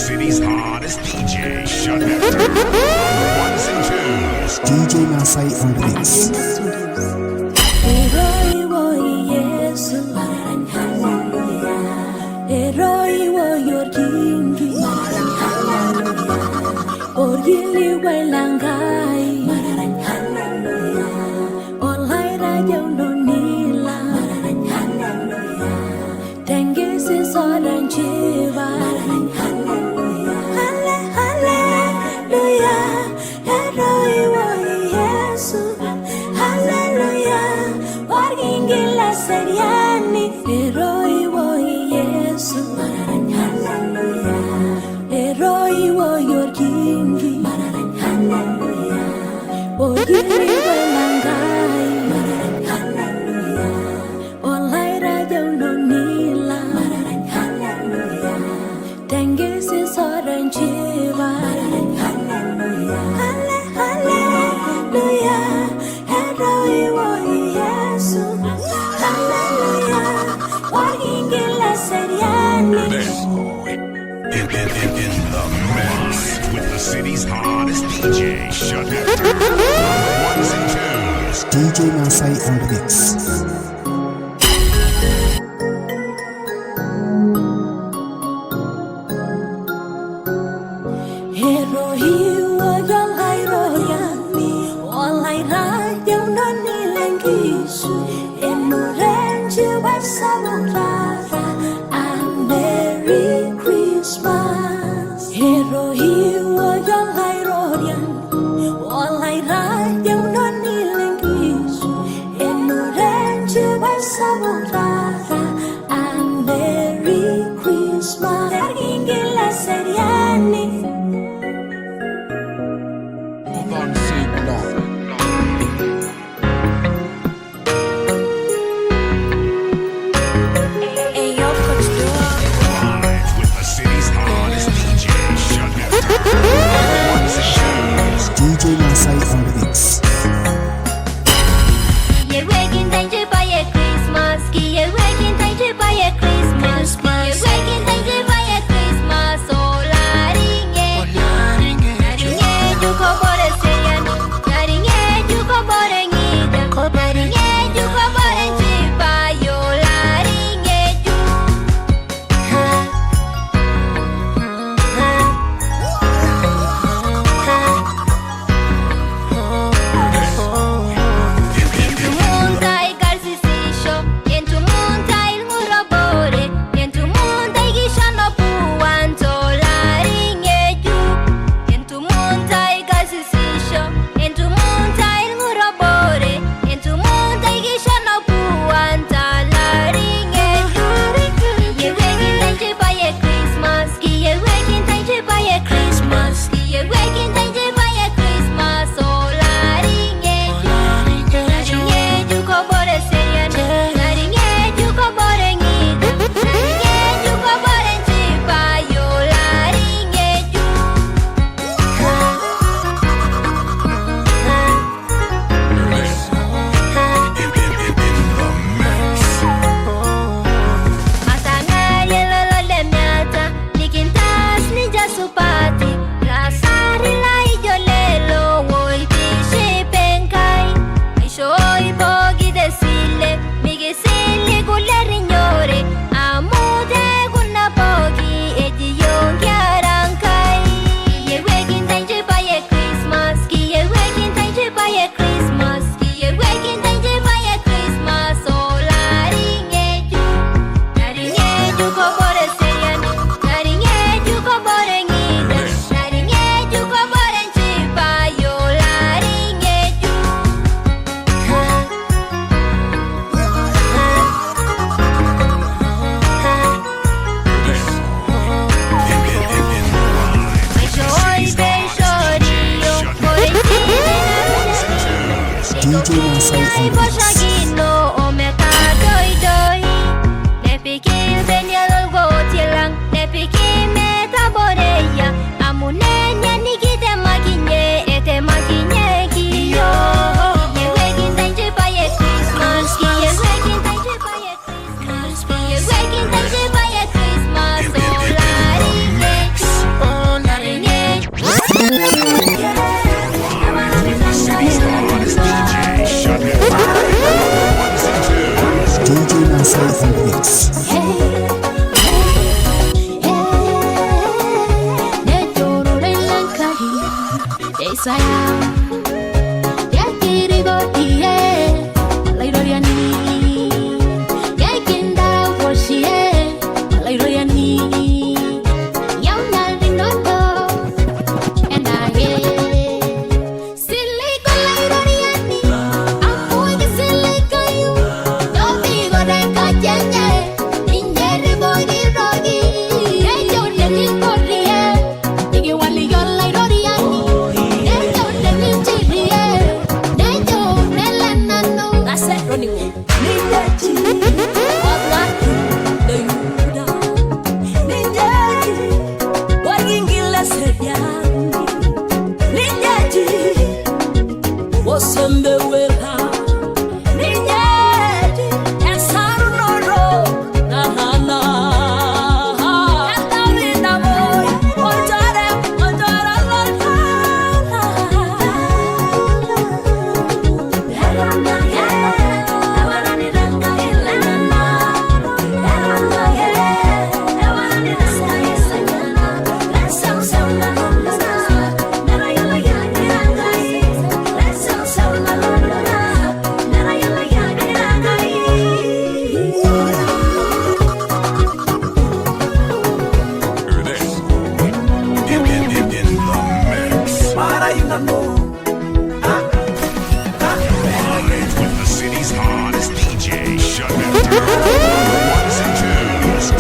city's hottest DJ, Shut Hector, on the ones and twos. DJ Masai on the mix. In the mix with the city's hottest DJ, Shut Hector, on the ones and twos. DJ Masai on the mix. Live with the city's hottest DJ, Shut Hector, on the ones and twos. DJ Masai on the mix. DJ Masai on the mix. In the mix.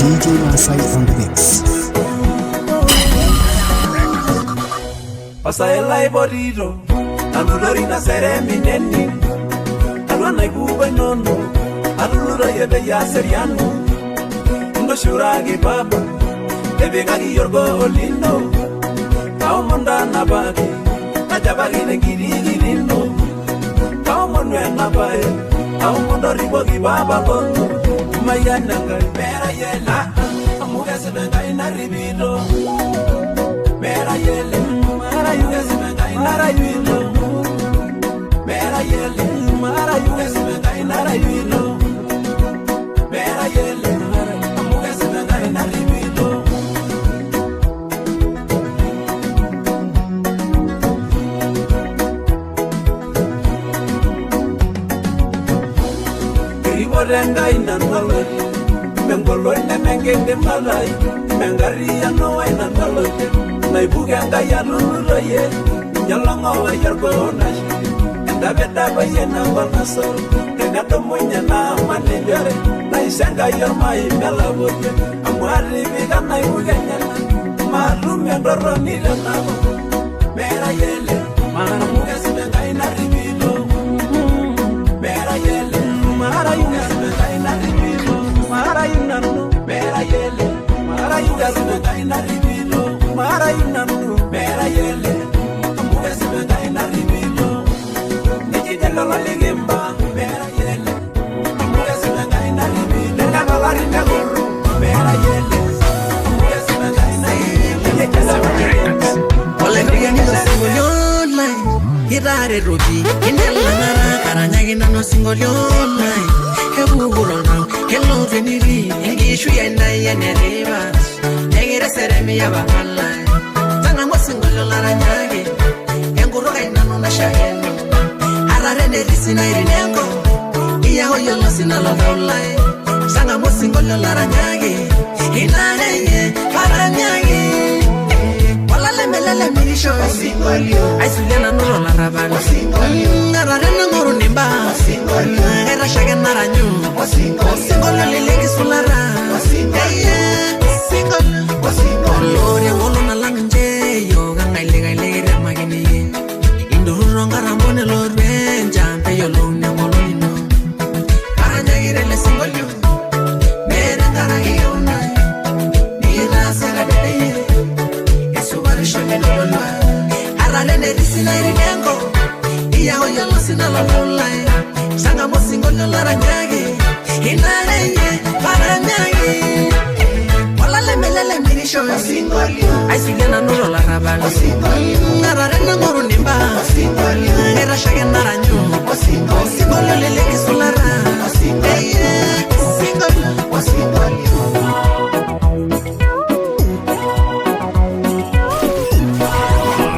DJ Masai on the mix. Pasaela iboriro, alulorina seremineni, alwana iguba nono, alulura yebe ya seriano, ndoshuragi baba, ebegagi yorgo olino, kaomonda nabagi, najabagi nengirigirino, kaomonwe nabae, kaomondo ribogi baba kono, mayananga mera yela, amugese benga inaribilo, mera yele.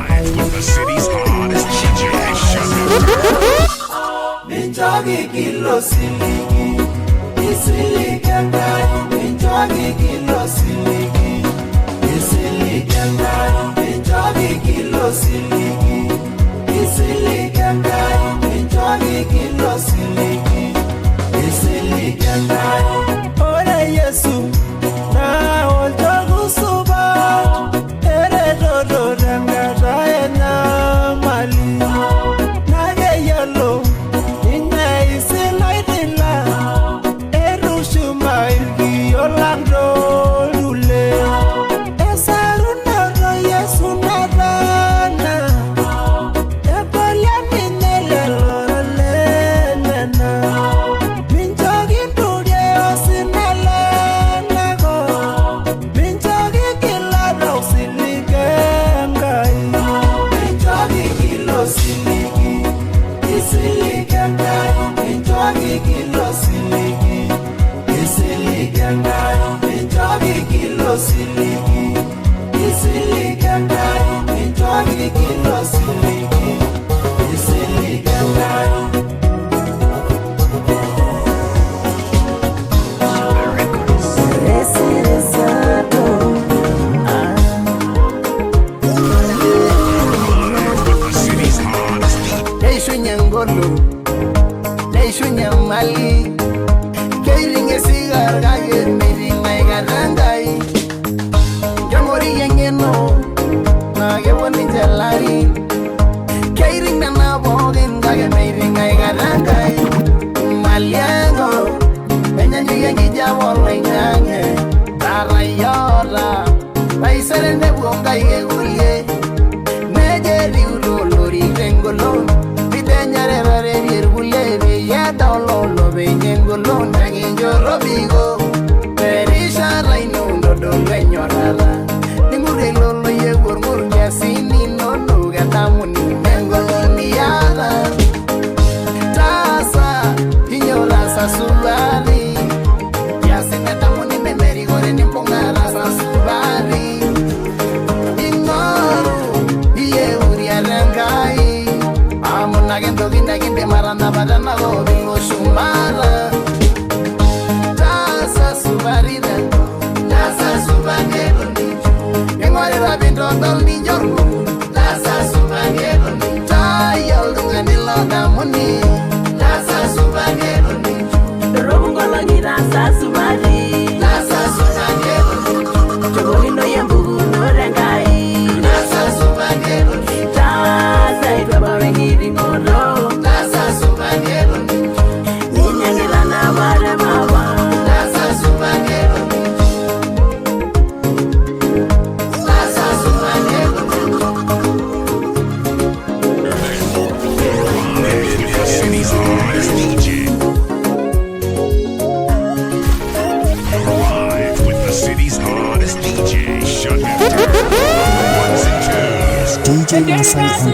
Live with the city's hottest Kilosiliki, isiliki Enkai, minchoki kilosiliki, isiliki Enkai. With the city's hottest DJ. Keishunye ngolo, neishunye mali, keiting esigar kake meiting aikata Enkai. Keng'ori eng'eno naa kepuo ninche larin, keiting nena pookin kake meiting aikata Enkai. Mali enkop enyanyikie enkijape oloing'ang'e, taata iyioota taisere nepuo nkaik ekulie. Neja etiu tolori tengolon, pitenyaretaretie irkulie peyie edol olopeny engolon. Nekincho tobiko terishata ino ntodolu enyorrata, ning'urie ilo loyieu orng'ur nkiasin inonok edamuni engolon niata. Taasa inyo taasa supati, kiasin edamuni nemerikore nimbung'a taasa supati. Ing'oru iyie uriata Enkai, amu ina ake entoki nikindim atanapa tenakop ilo shumata. Taasa supati tenkop, taasa supati eton inchu, king'orita piintodol ninche orkul. Taasa supati eton inchu, taayia oltung'ani lodamuni. Taasa supati eton inchu, Doropu nkolong'i taasa supati. taasa supati eton inchu, Chokokinoi empukunoto Enkai. taasa supati eton inchu, Taasa eitu ebau enkiting'oto. taasa supati eton inchu, Ninyang'ita napa te papa. taasa supati eton inchu, taasa supati eton inchu. With the city's hottest DJ. Live with the city's hottest DJ. Shut it down. Ones and twos. DJ Masai on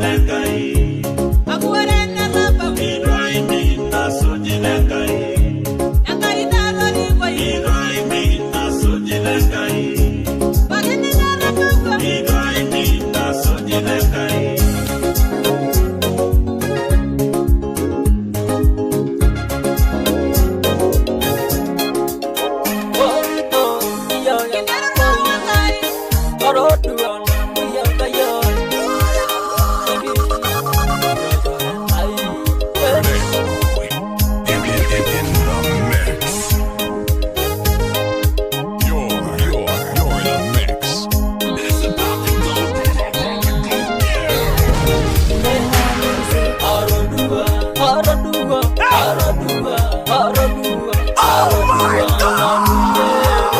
the mix. In the mix. You're in the mix. It's about to go, about to go down. Oh my God!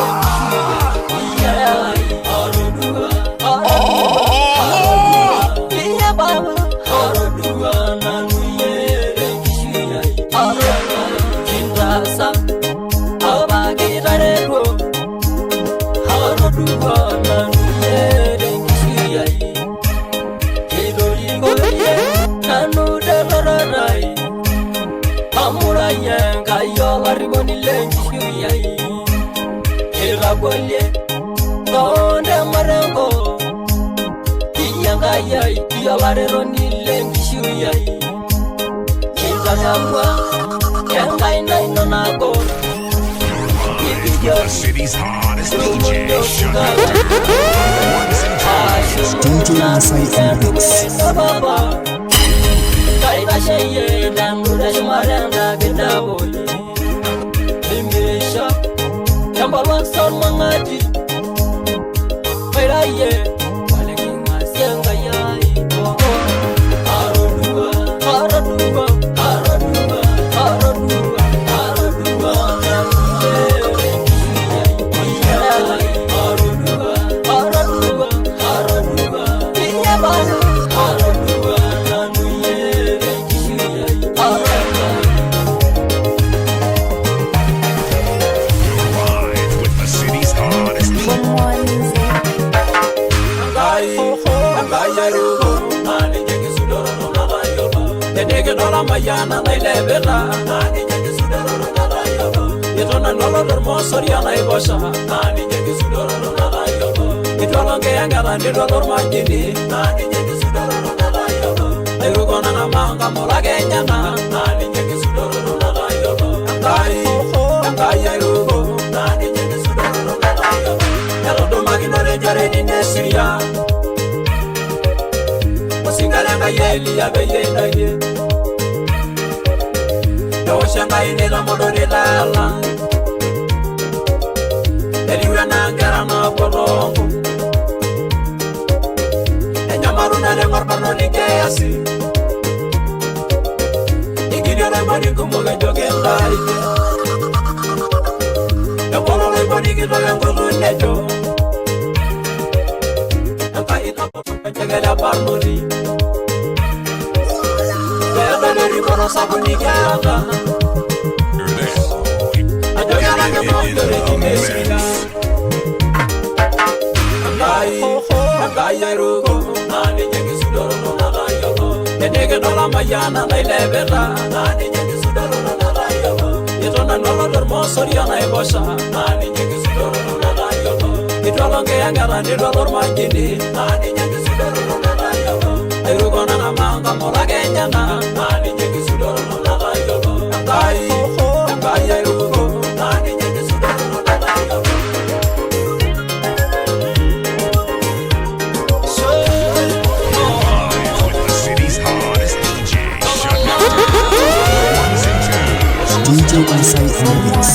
The city's hottest DJ, Shut Up. Ones and twos. DJ Masai on the mix. Live with the city's hottest DJ. Live with the city's hottest DJ, Shut Up. Ones and twos. DJ Masai on the mix. The city's hottest DJ, Shut Up. Ones and twos. DJ Masai. Live with the city's hottest DJ, Shut Up. Ones and twos. DJ Masai on the mix.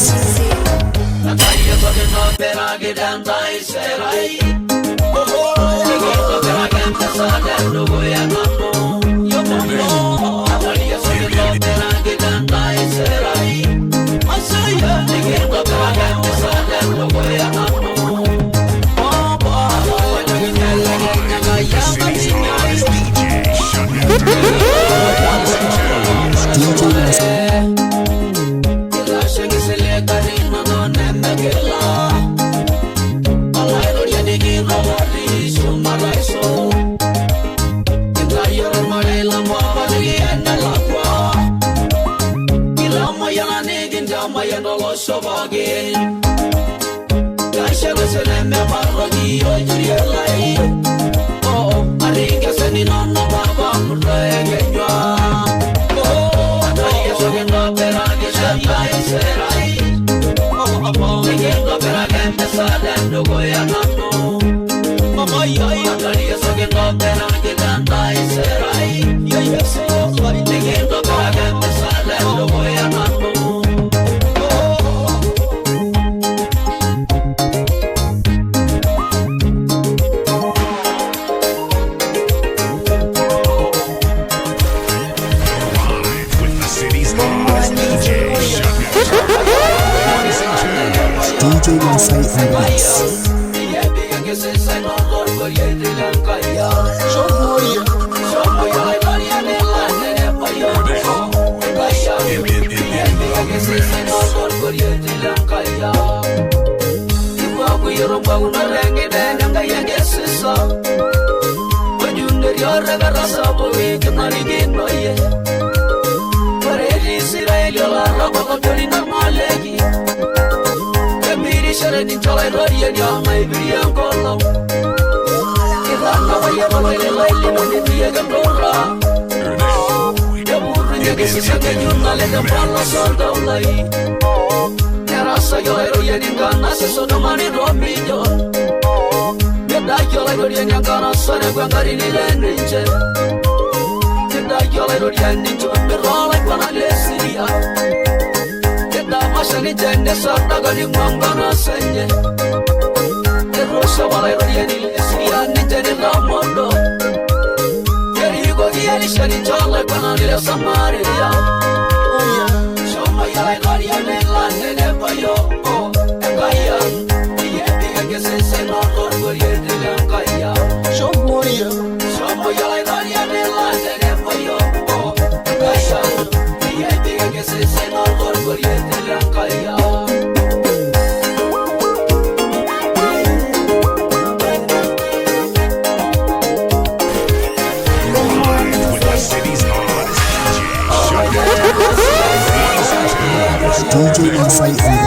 DJ Masai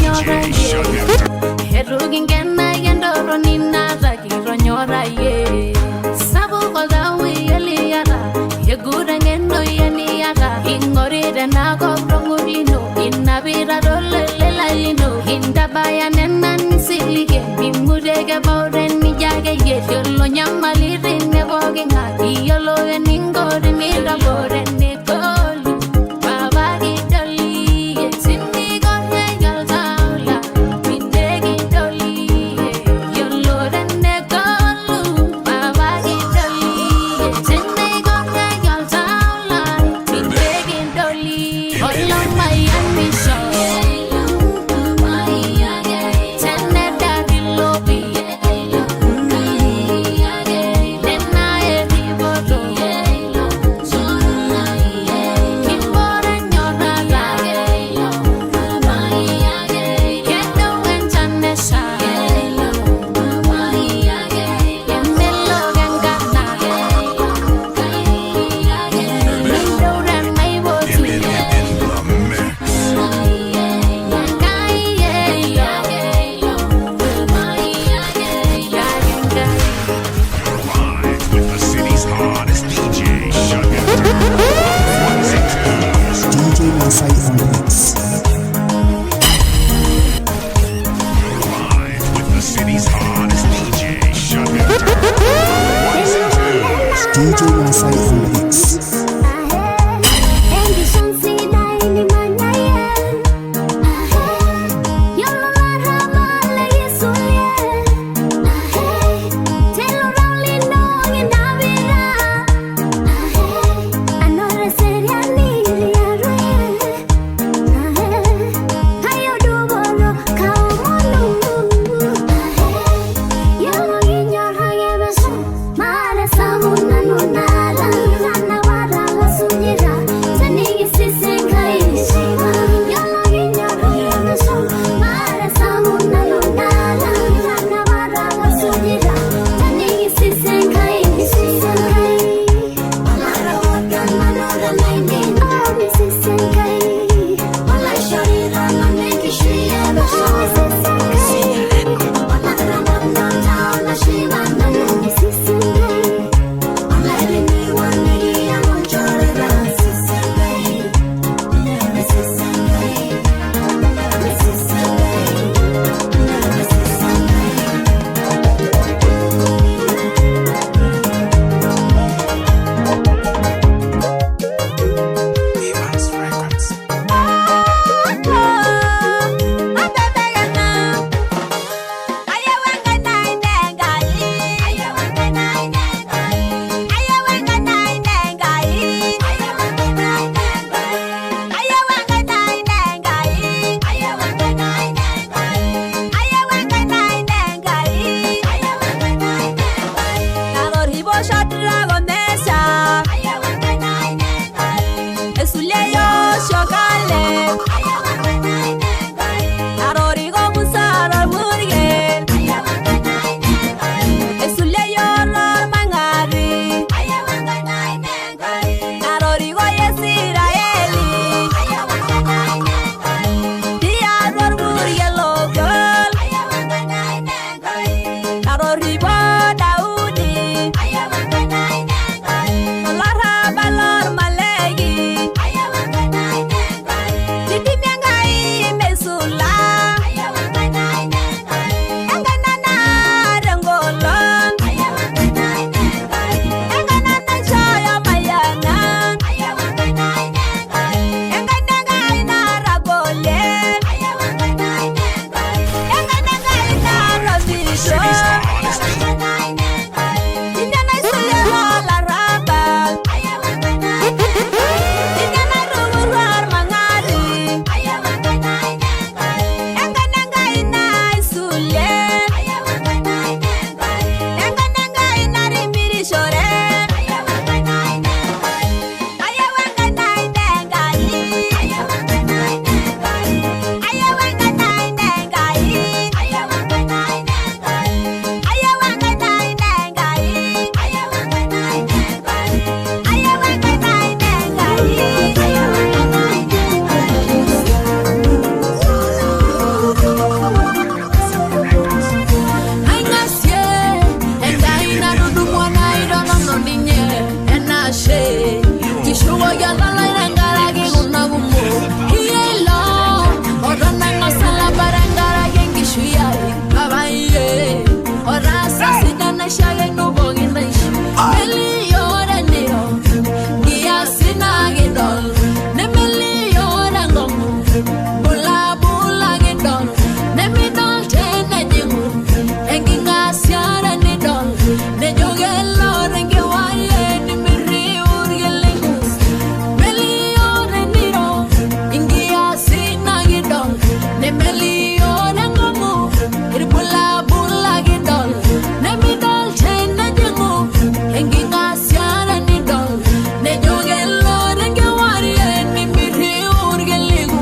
on the mix. Nemelio nengomu irbulabul akidol nemidol tenejing'u enking'asiana nidol nejo kelo tenkewarie nimiriu irkiliku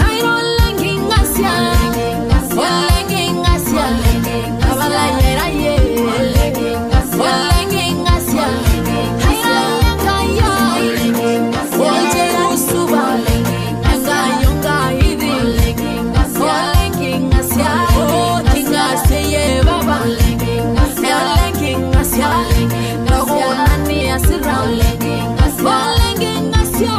airo lenking'asia olenging'asia abalayeraye olenging'asia airalenkai oljerusuba enkai olenging'asia oking'asiaye baba olenging'asia lokunani asira olenging'asia.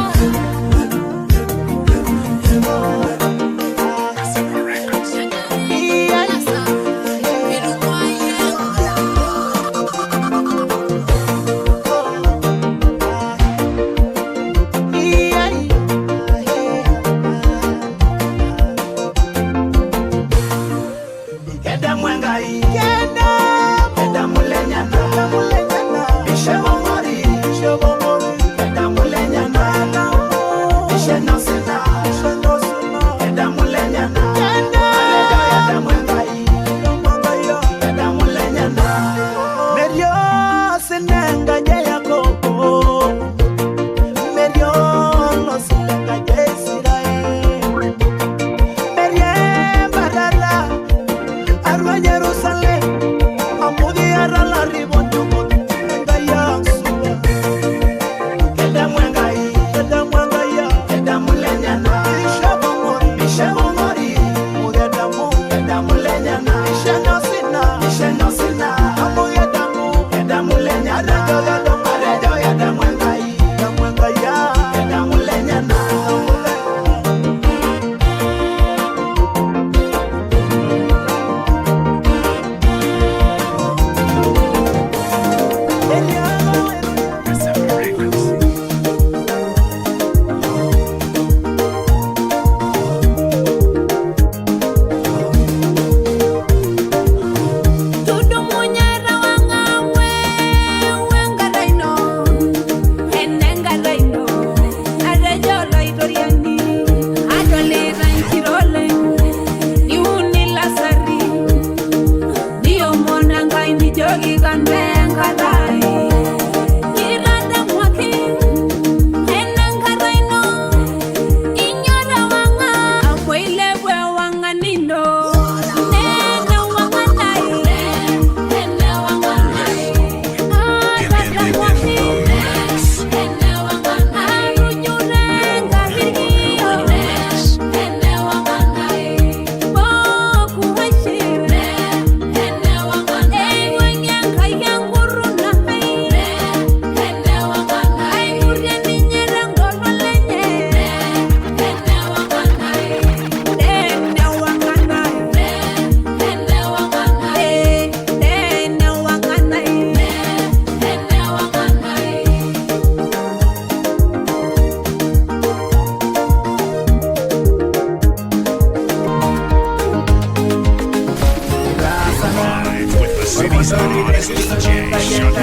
City's hottest DJ, Shut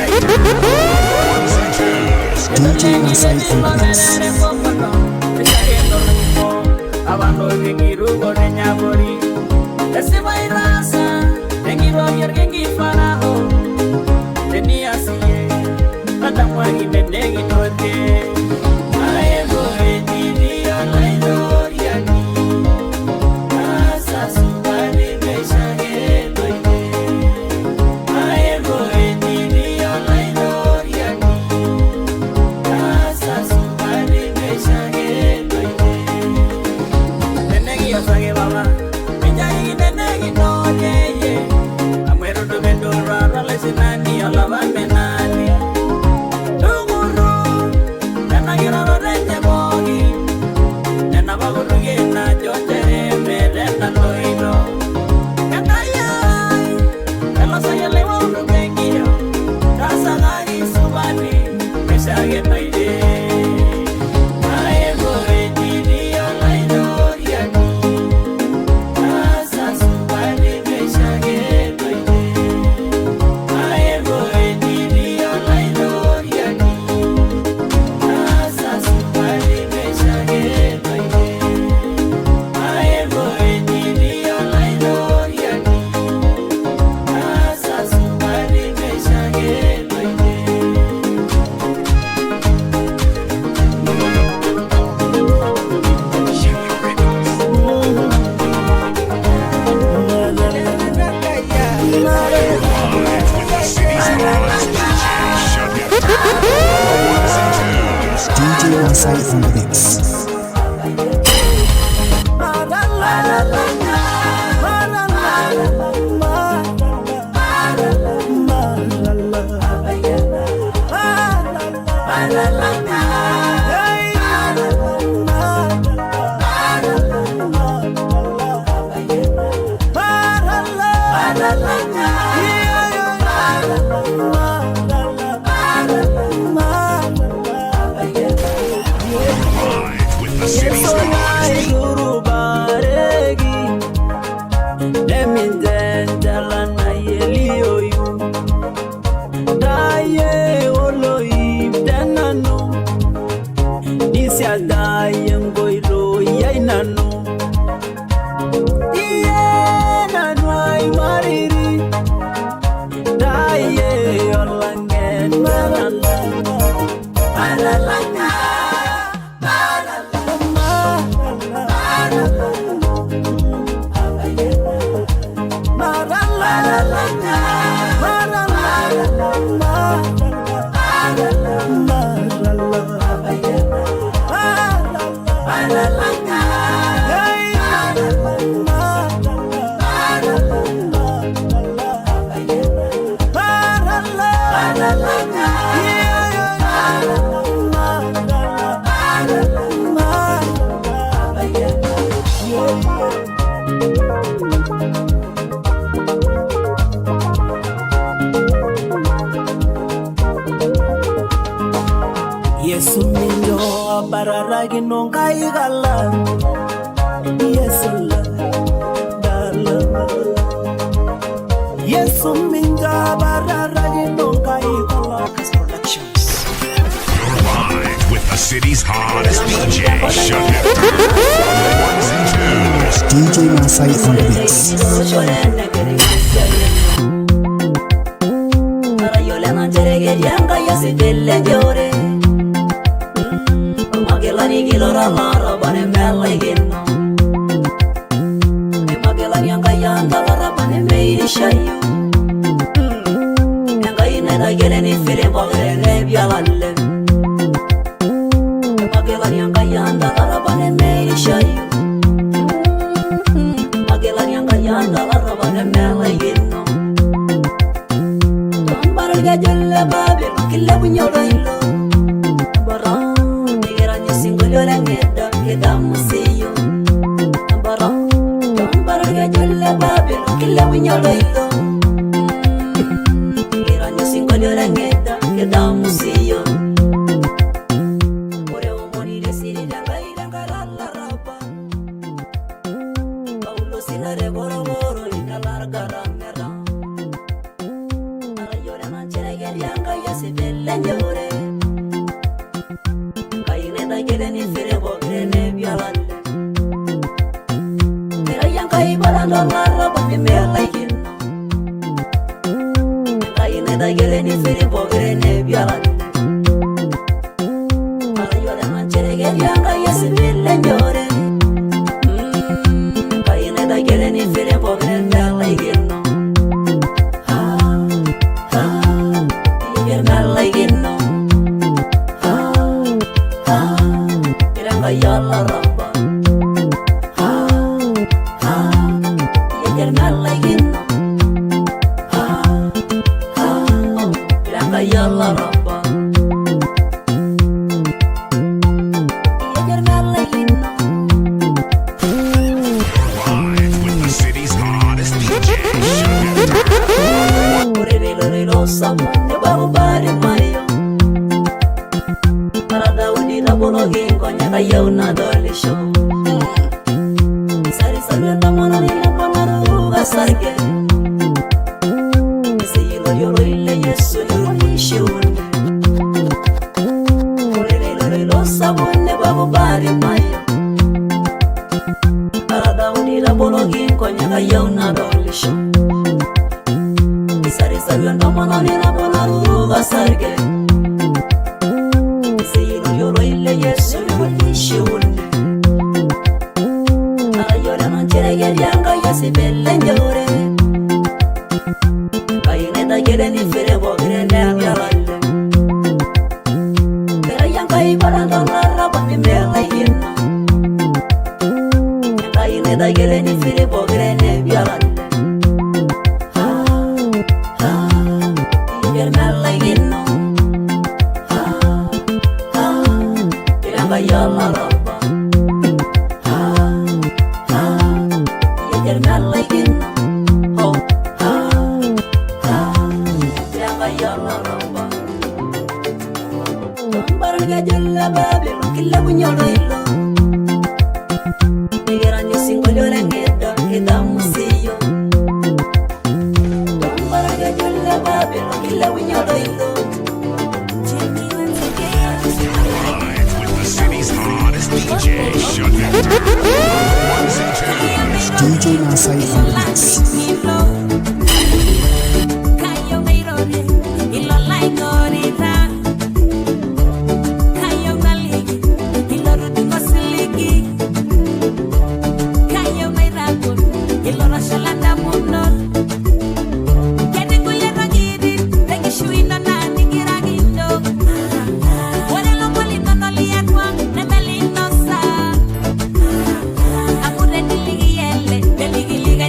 Ones and twos. DJ Masai on the mix. Nani Bararagino nkaigala Yesu la dala Yesu minja bararagino nkaigala. You're live with the city's hottest DJ, Shut Hector. On the ones and twos. DJ Masai on the mix. DJ Masai on the mix.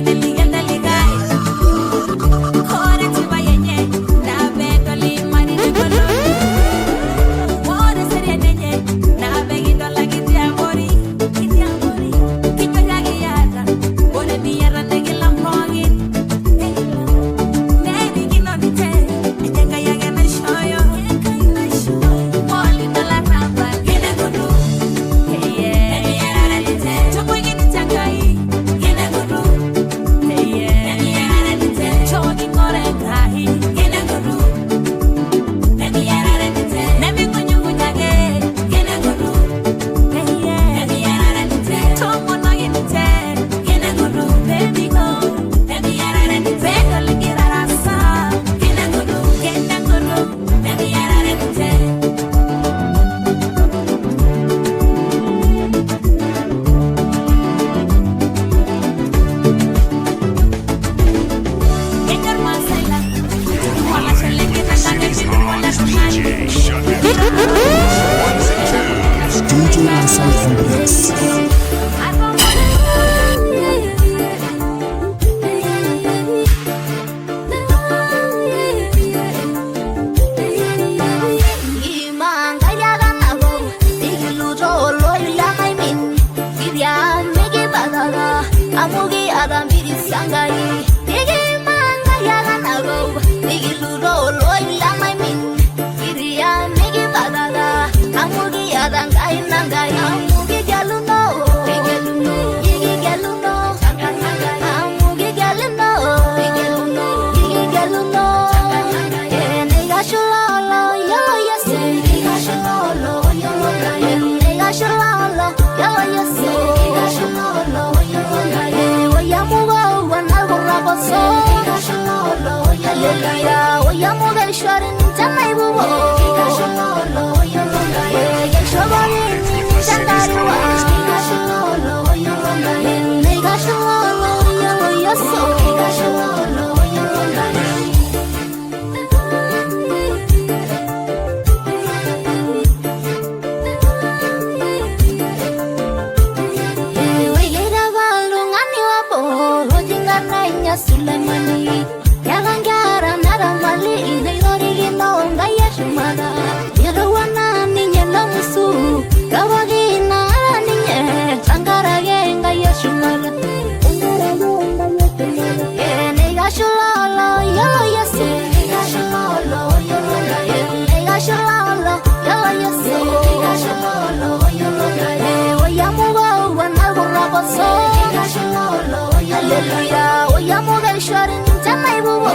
Deli Amugi adambiri sangai Igi manga yaga nago Igi luro loi lamai min Iria nigi badada Amugi adangai nangai Amugi galuno Igi galuno Amugi galuno Igi galuno Nega shulolo yo yesi Nega shulolo yo Nega shulolo yo yesi Nega shulolo yo Hallelujah, oyamuga ishwarin chanai bubo Sulemani Yagangara naramali Neirorigino ngayashumada Yerowana ninye lomusu Kawagina ninye Tangarage ngayashumada Negashulolo yo yesi Negashulolo yo Negashulolo yo yesi Negashulolo yo Oyamugo wanaguraboso Negashulolo Hallelujah, oyamuga ishwarin chanai bubo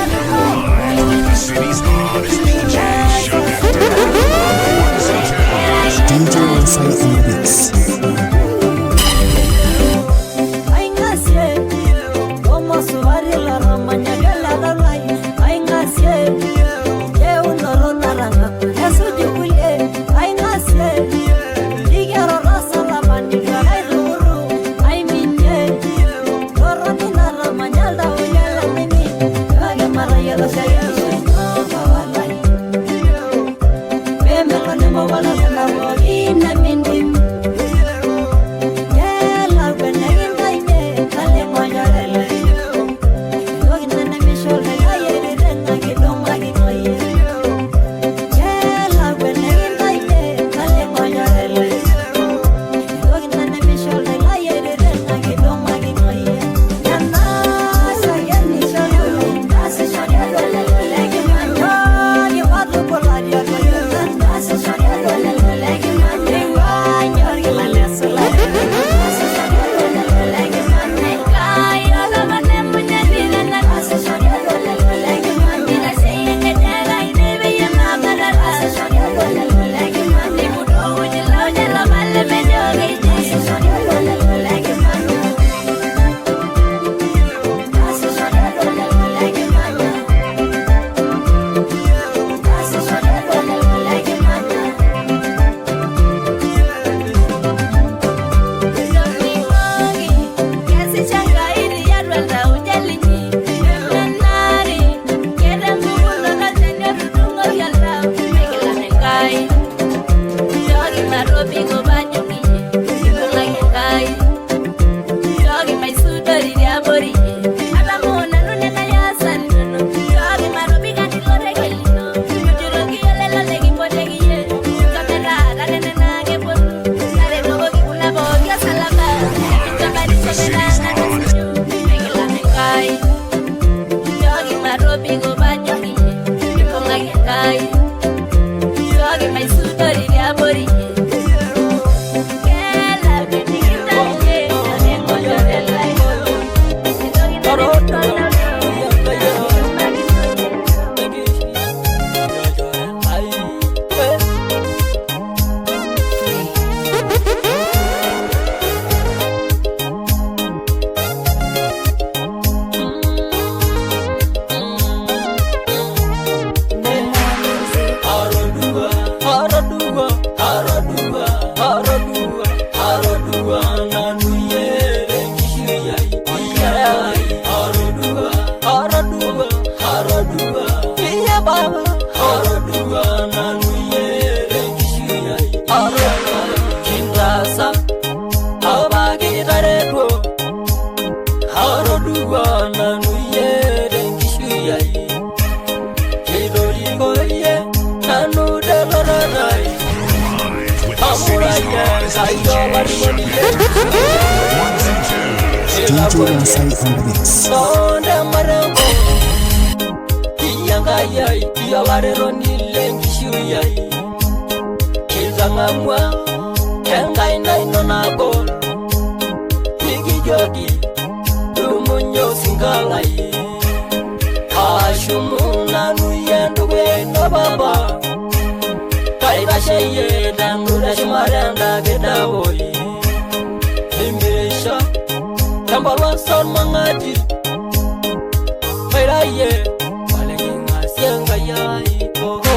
The city's hottest DJ, Shut DJ Masai on the mix. Arodugo, lororai Live with the city's hottest DJ, Ones and twos. DJ Masai on the mix. Sonde marengo Iyangayai Iyawarero nilenkishuyai Kizangamwa Engai naino nagol Nikijoki Dumunyo singalai Ashumu nanu yenduwe no baba Kairasheye nangura shumarenda gedawoi Imirisha Tambalwa son mangati Kairaye Walenginga sienga yai Oho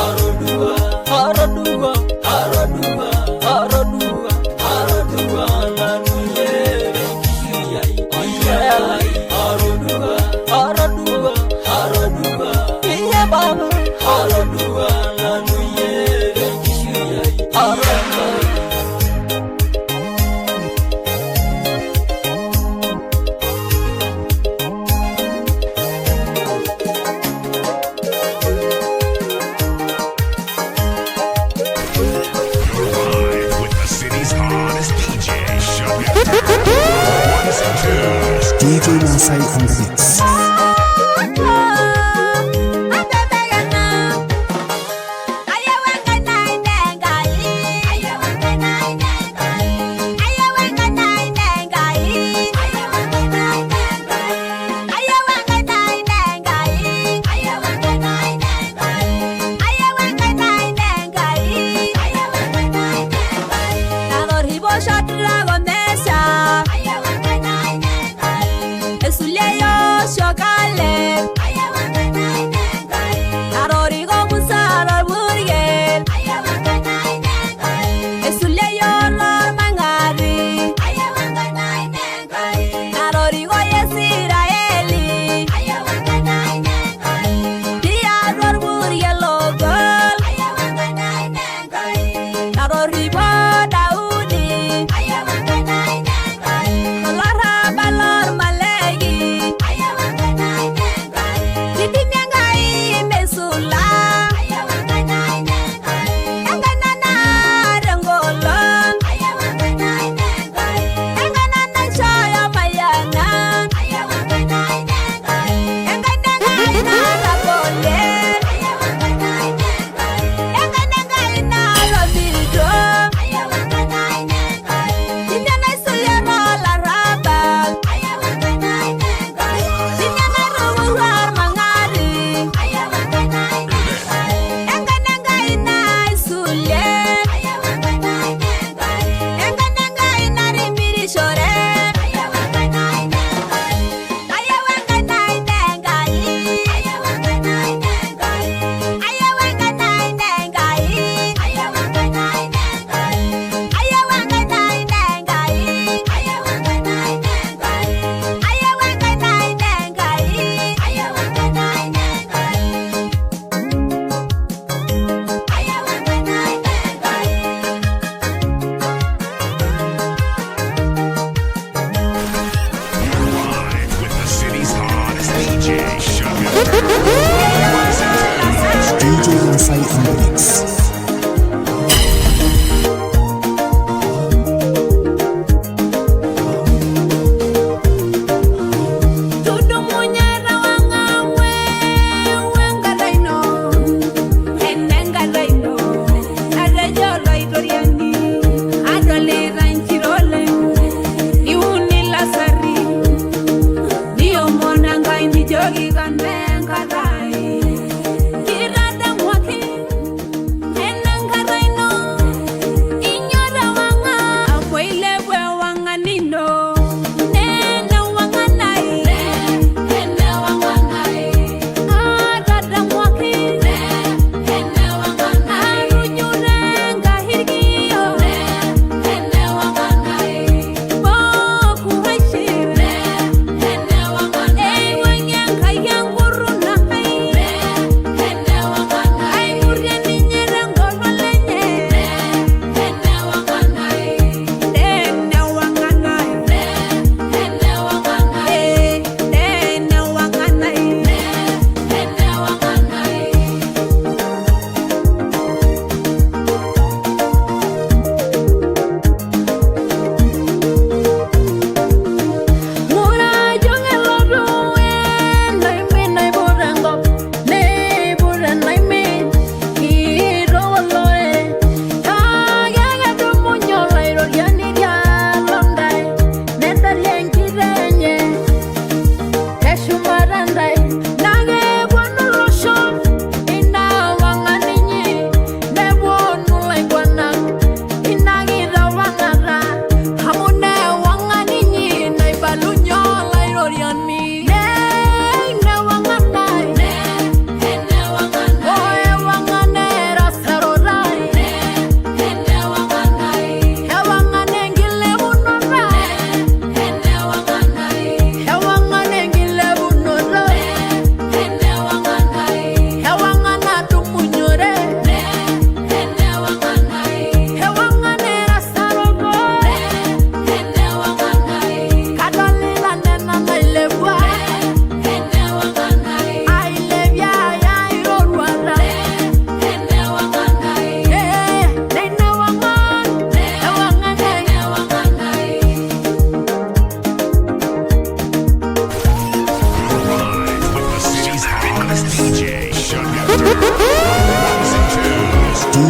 Arodua Arodua Arodua Arodua Arodua Nanuye Kishuyai Oyai Arodua Arodua Arodua Iye baba Arodua Nanuye Kishuyai Arodua. Live with the city's hottest DJ, Ones and twos. DJ Masai on the mix. Enganengai na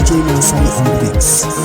DJ Masai on the mix.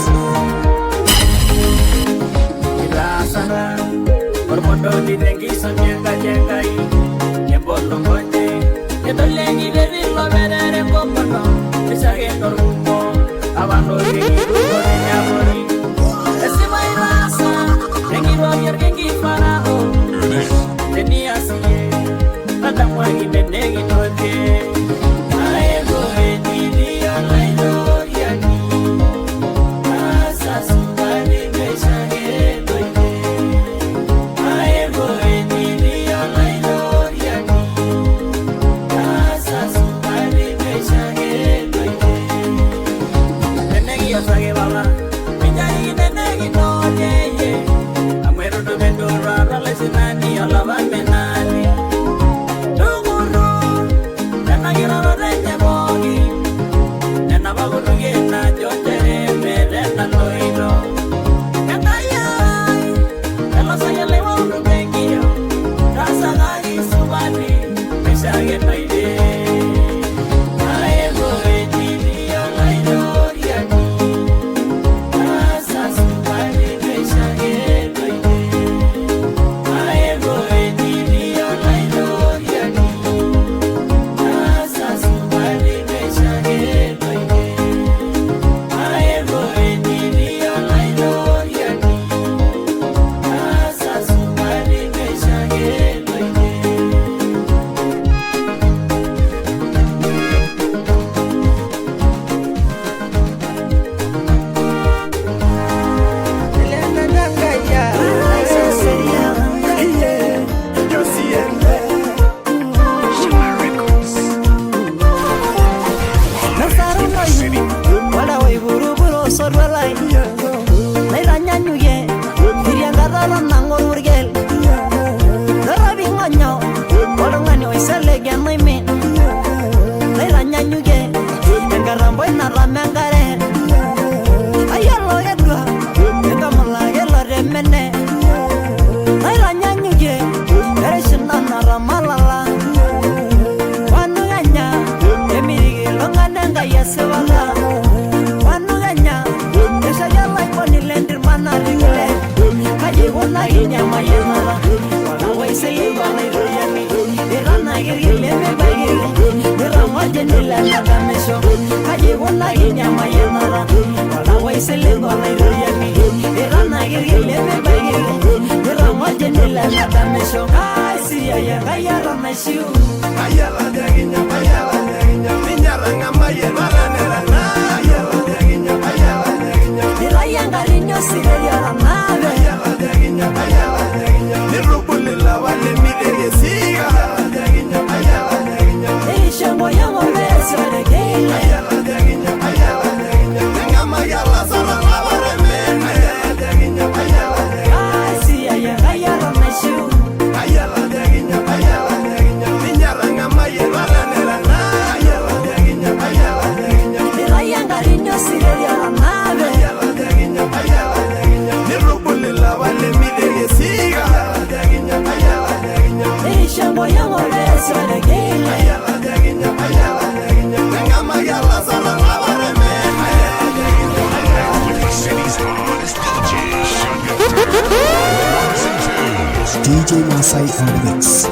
DJ Masai on the mix.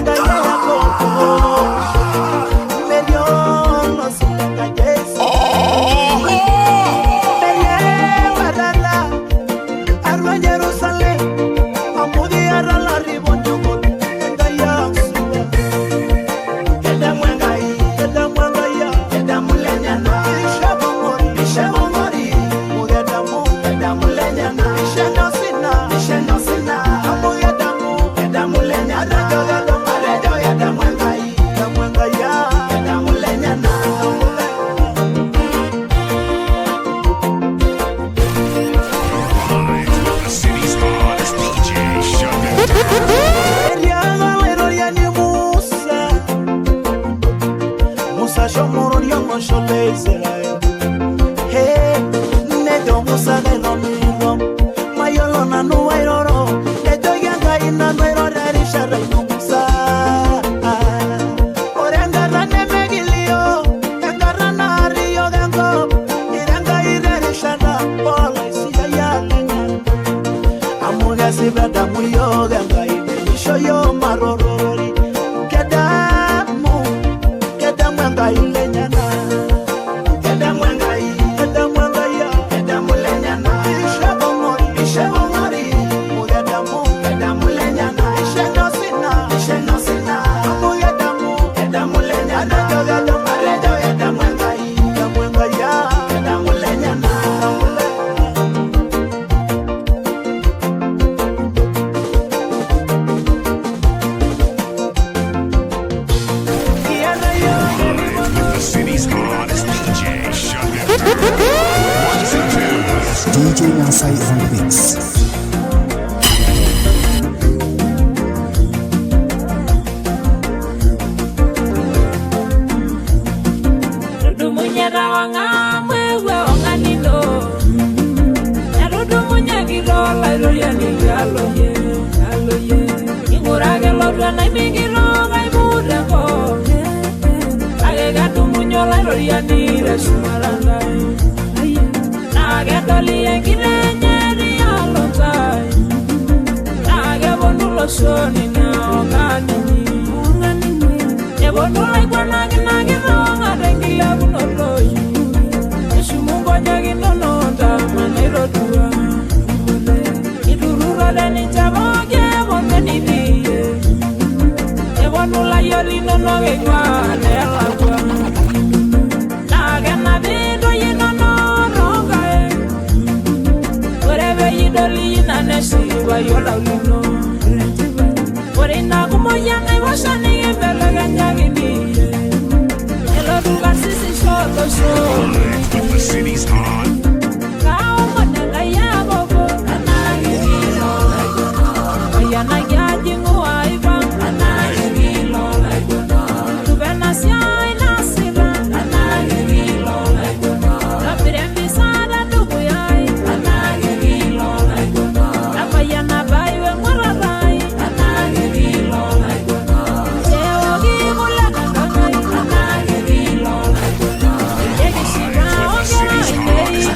Hey! DJ Masai on the mix. Tudumunye tawang'amu ewuo ong'anino. Etudumunye kitok laitoriani aloyie, aloyie. King'uraki lotu enaimi kitok aiput enkop. Kake kedumunye olaitoriani teshumata ntae. Naa kedoli enkiteng tialo ntae. Naa keponu iloshon ina ong'aninyi. Eponu laiguanak ina kitok ata enkilepunoto. Eshumu nkonyek inono ntama naitodua. Iturrurrote ninche pooki eponu enitii. Eponu layiok linonok eing'ua nelakua. Naa kenapi intoyie inonok toonkaik. Ore peyie idol ina neshipayu oltau lino. Ore ina kumoi enaiposha nikimbelekenyakini. Elotu karsisisho olosho. With the city's hot Kaomon Enkai akoko. Mayianaki ajing'u aipang'. Tupe ena siai naasita. Tobira embisa tedukuya ai. Tamayiana pai weng'uarata ai. Ncheoki kule tenkang' ai. Peyie kishipa with the onkera city's ainei.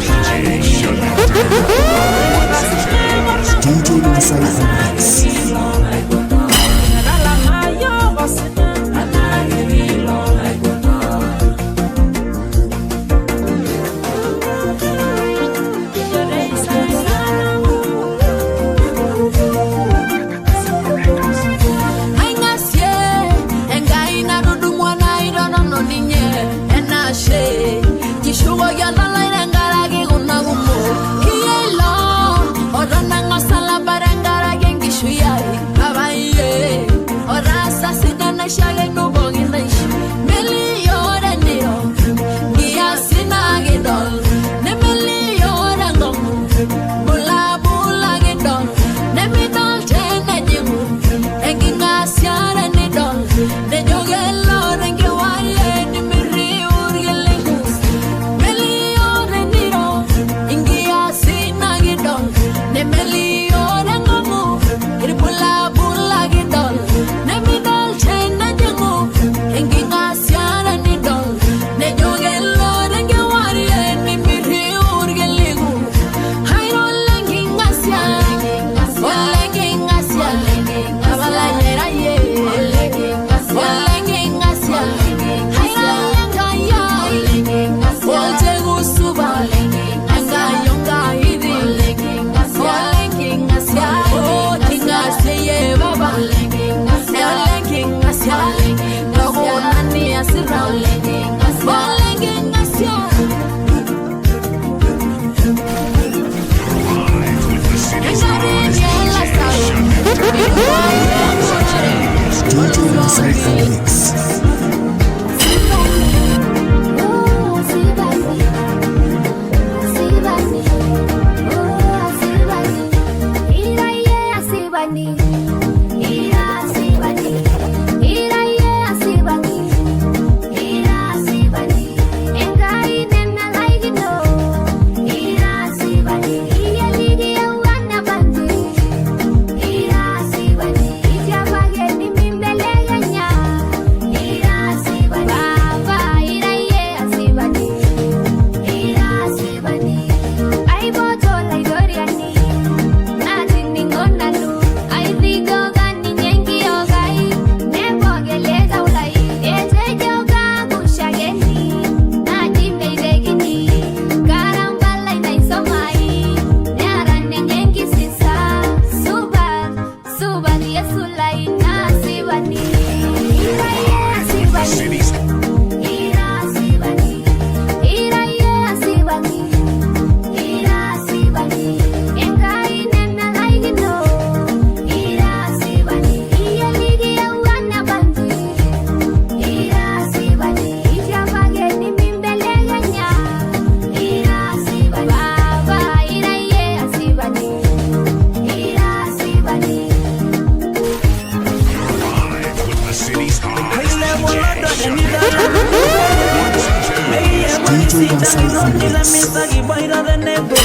Kiboita tenebo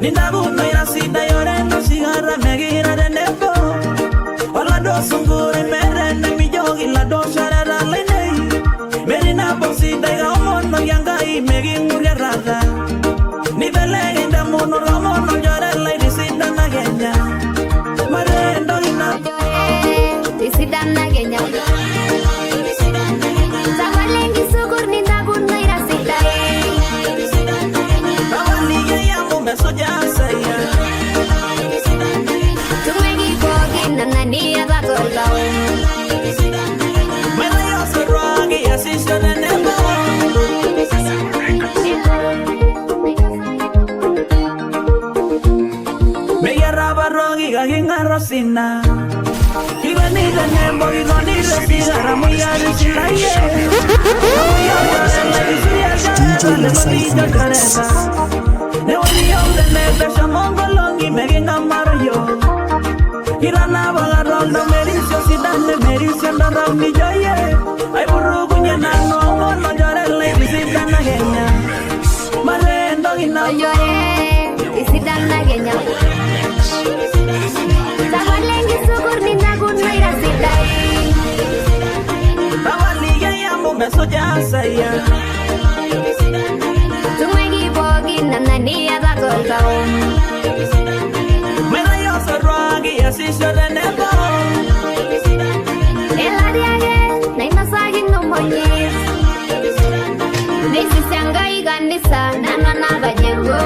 Nintakuno ira sidai ore enoshi kata mekira tenebo Oladuo sungura meeta enemijoki laduo shoreta lainei. Metii nabo sidai kaomonoki Enkai meking'urie taata. Nibelekeny indamunot kaomono olchore lai tisidana Kenya. Mare entoki nabo Tisidana Kenya. Tapala enkisukur nintakuno ira sidai. Tapalikiai amu mesuja saia. Tung'uiki pookin nena niata toltau. Maitayu osotua kiasisho tenebo. Meyiara apa toki kake king'ar osina. Kikoni tenebo kikoni tesigara amu iyata esilayie. Amu iyata olchore DJ Masai on the mix. Newoni yiok tenebo eshomo nkolong'i meking'amaro yiok. Kitanapa Katonda merisio sidan nemerisio ndorrop nijo yie. Aipurukunye nanu aomon olchore lai tisidana Kenya. Mare entoki nabo. Olchore, tisidana Kenya. Tapala enkisukur nintakuno ira sidai. Tapalikiai amu mesuja saia. Tung'uiki pookin nena niata toltau. Maitayu osotua kiasisho tenebo. Elari ake nainosakino monyit. Neisisi Enkai kanisa nanu enatanyerua.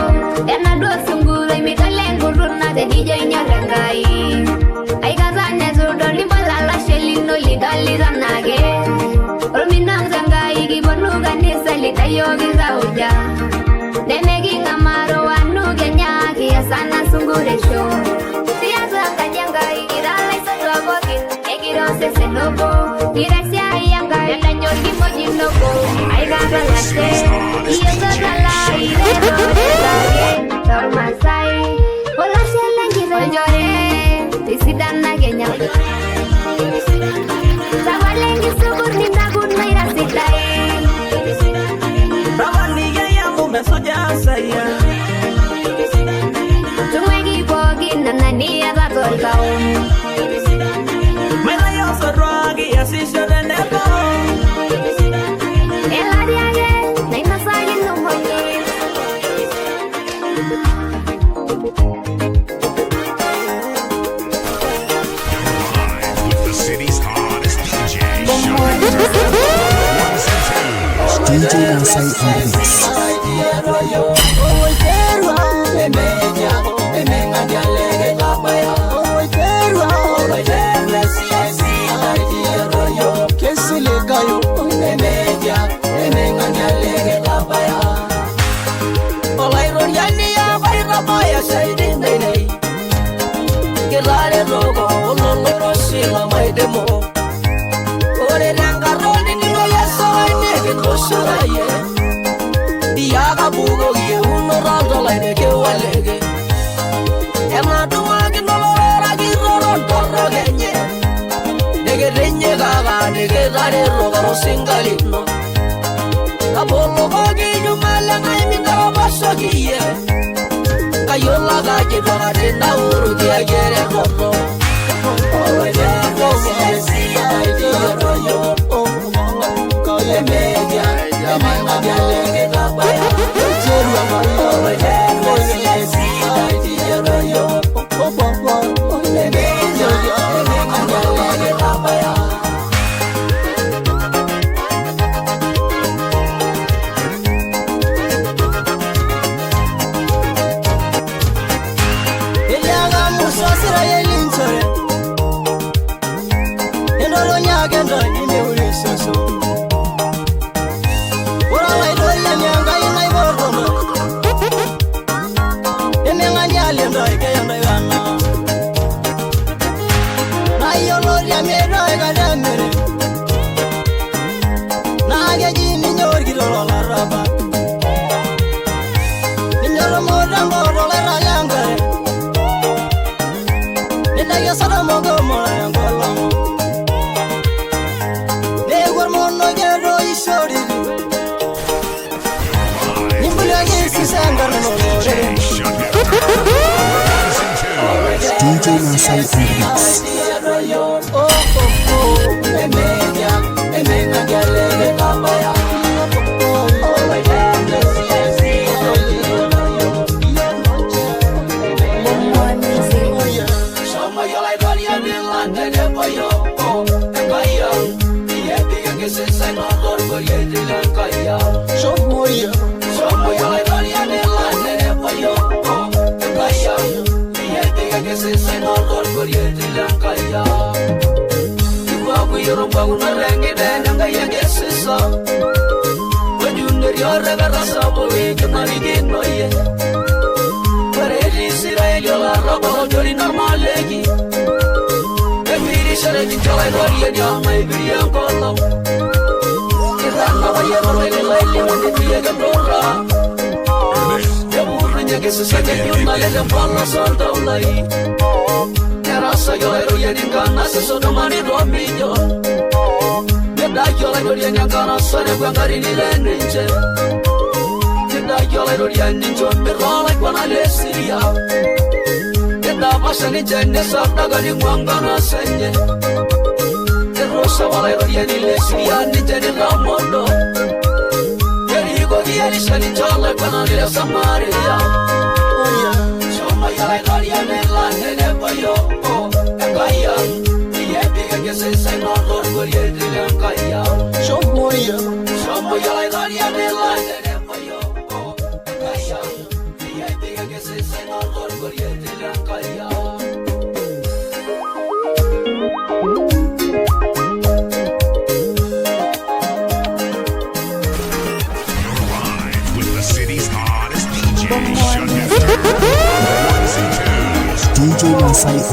Enaduo sunguroi midol enkurruna tenijo inyorr Enkai. Aikata neitu idol nimbol olashe lino lidolita naake. Orminong tenkai kiponu kanisa litayoki tauja. Nemeking'amaa anu Kenya kias ana sunguresho. Tiatua enkaji Enkai kira ilaisotuak pookin ekira osesen obo. Kira esiai Enkai nedanya orkimojino obo. Aikata lashe iyosotua lai rerorerake tormaasai. Olashe lenkiteng' olchore tisidana Kenya. Tapala enkisukur nintakuno ira sidai. Tapalikiai amu mesuja saia. Tung'uiki pookin nena niata toltau. Maitayu osotua kiasisho tenebo. Elari ake nainosakino monyit. Live with the city's hottest DJ. Ones and twos. DJ Masai on the mix. DJ Masai on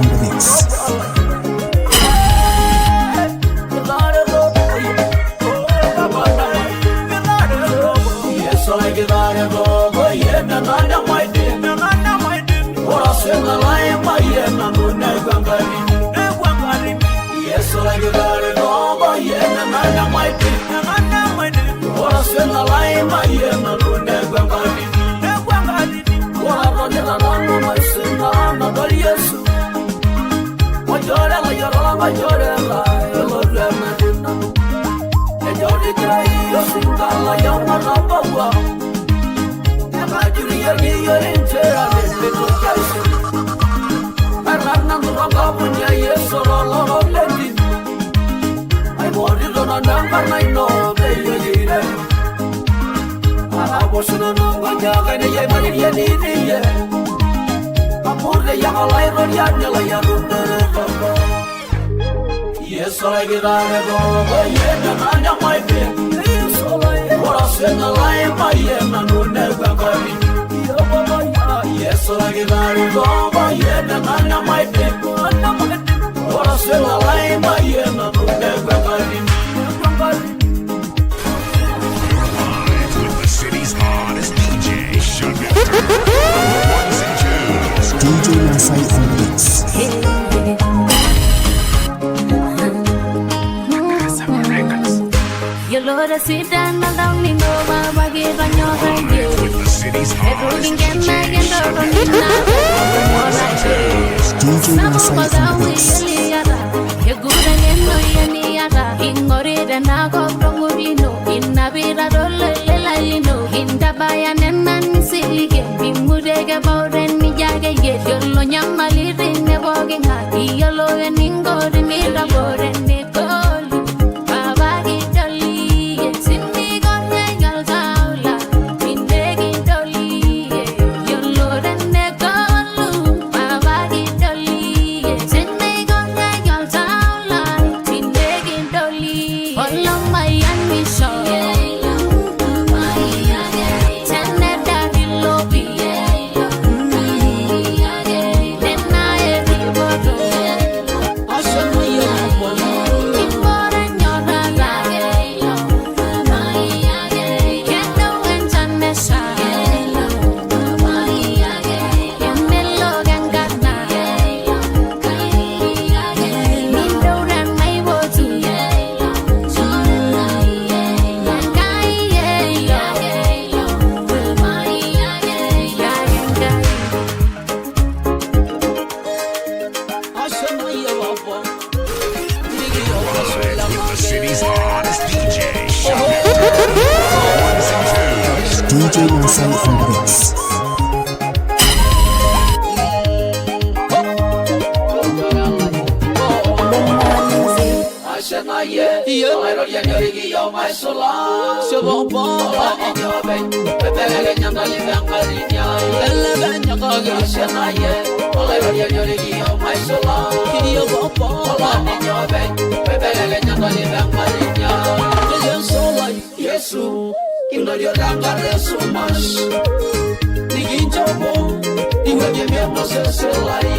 the mix. With the city's hottest DJ, Sugar. Ones and twos. DJ Masai on the mix. With the city's hottest DJ, Sugar. Ones and twos. DJ Masai on the mix. With the city's hottest DJ, Sugar. Ones and twos. DJ Masai on the mix. Yesu kindorio tenkata esumash nikinchopo niwuegie osesen lai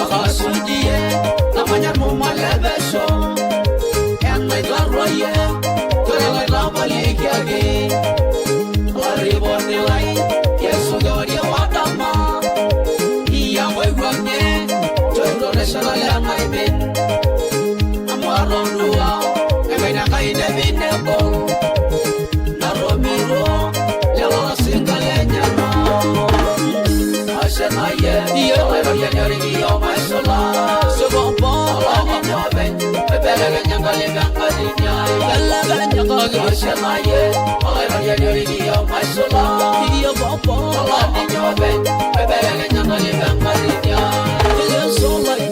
akasujie namanya irmuma lepesho enaitarruayie ore laitapalikiaki olarriponi lai Yesu kewarie wadama iyakoiwuang'ie toitoleshata lenaimin amu atodua enkaina Enkai nebinebo naromiro lelo lasinka lenyana ashenaye iye olaitoriani orikiyo maisula sukompo olopeny openy oibelekenya nkalip enkatini ai belekenyakaki ashenaye olaitoriani orikiyo maisula iye popo olopeny openy oibelekenya nkalip enkatini ai Yesu lai.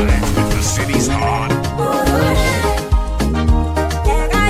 Live with the city's hot in the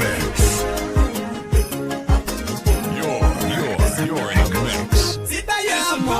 mix. You're in the mix.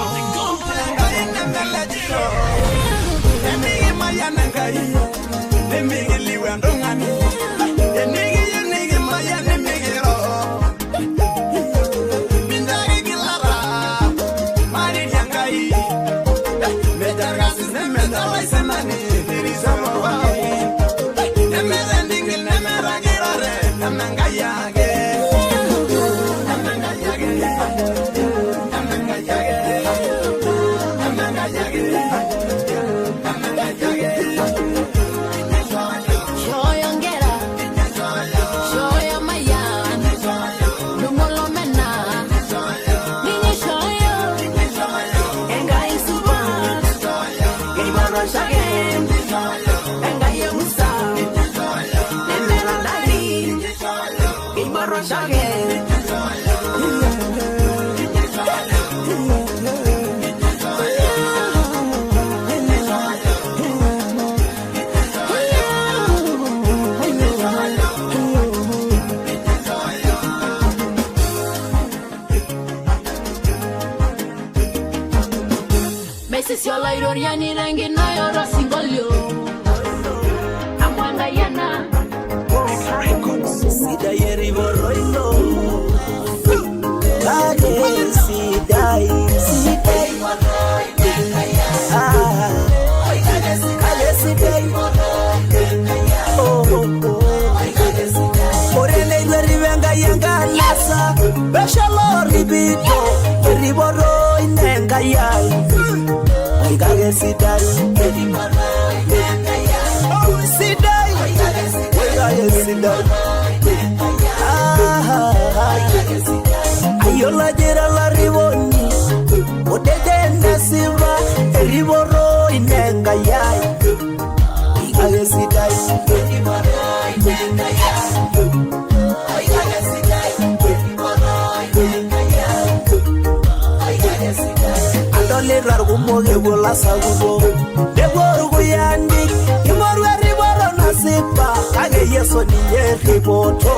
Nasipa kake Yesu ninye ripoto.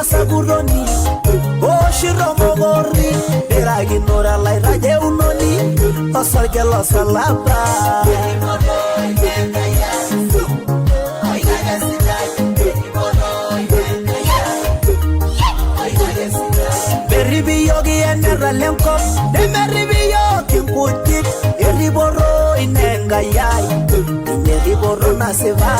Sakuroni oshiro mogori erakinora lairaje unoni osarge losalaba. Meribiyoki enera lenkop nemeribiyoki nkujit eriboro inengayai ninye riboro nasipa.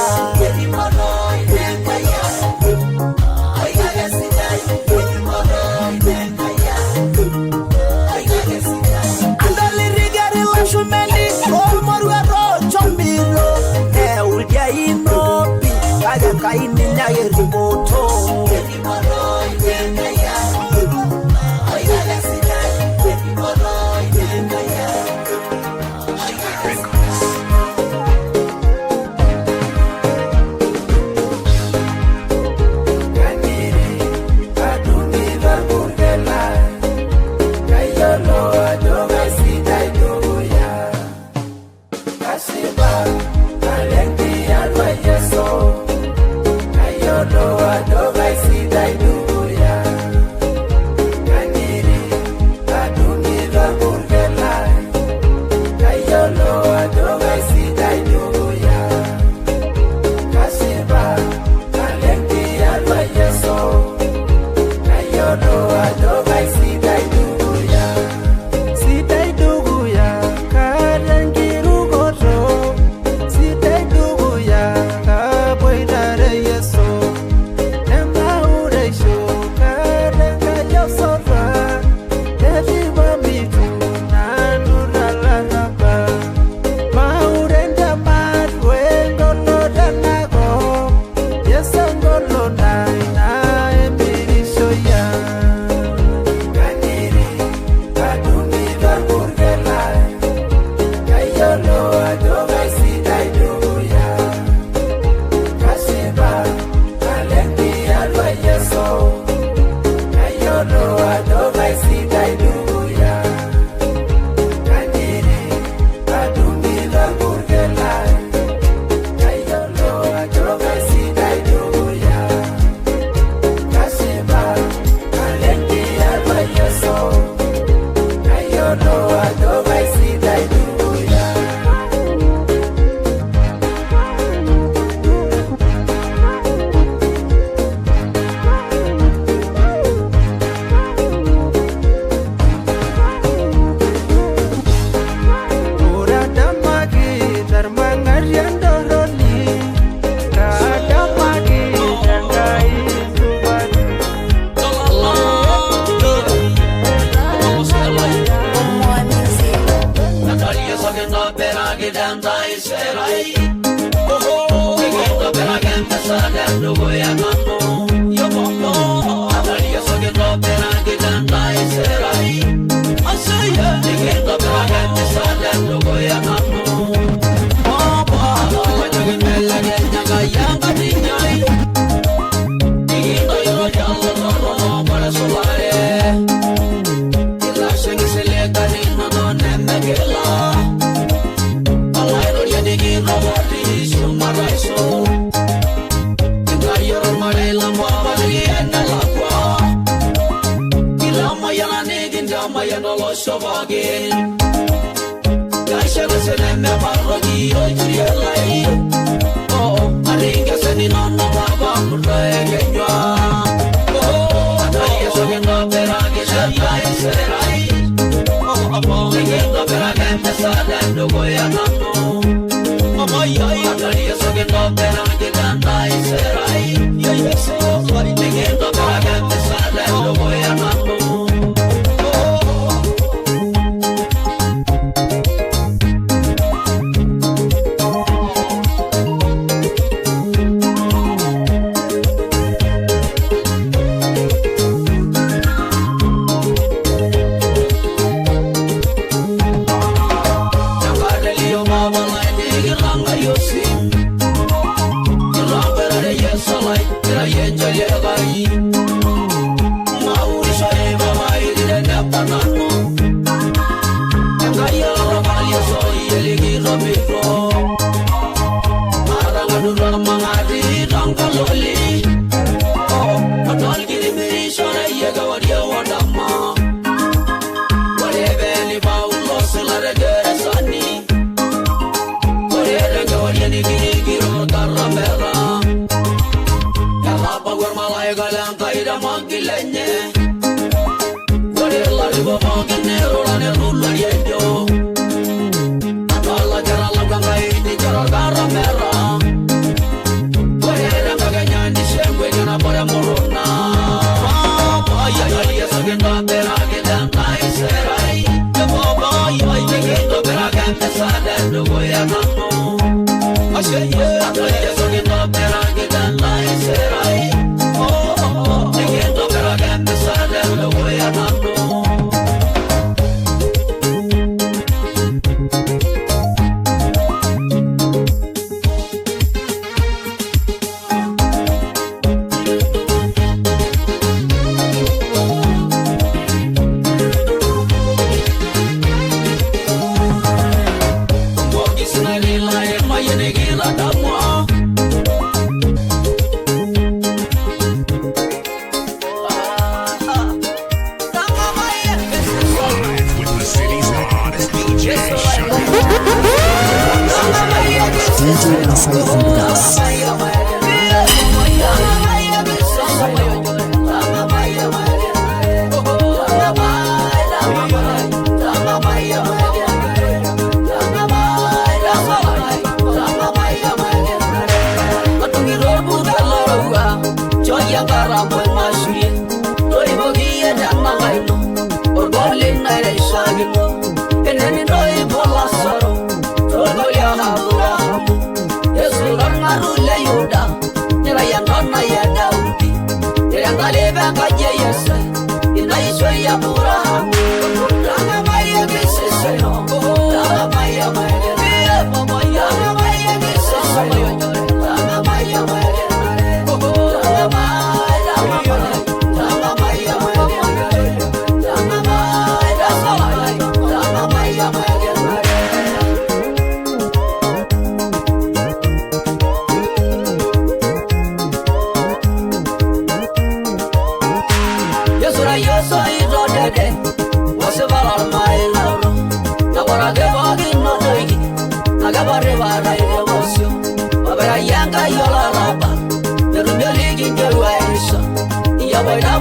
DJ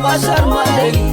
Masai on the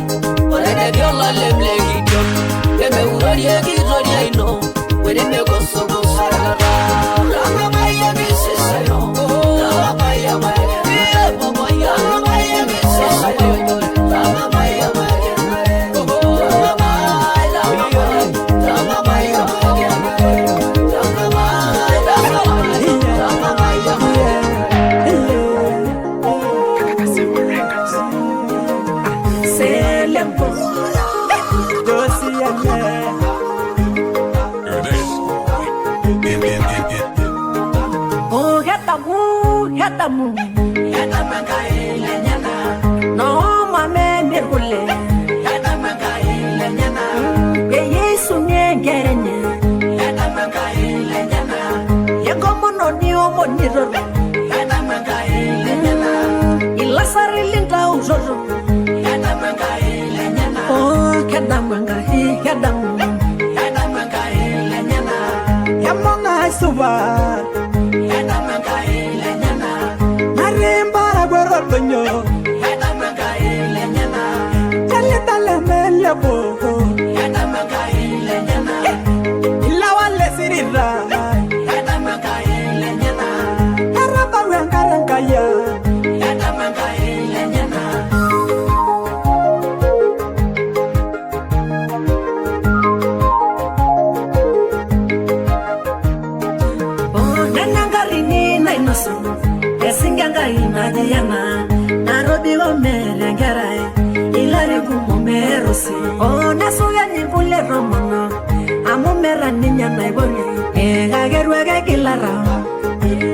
mix.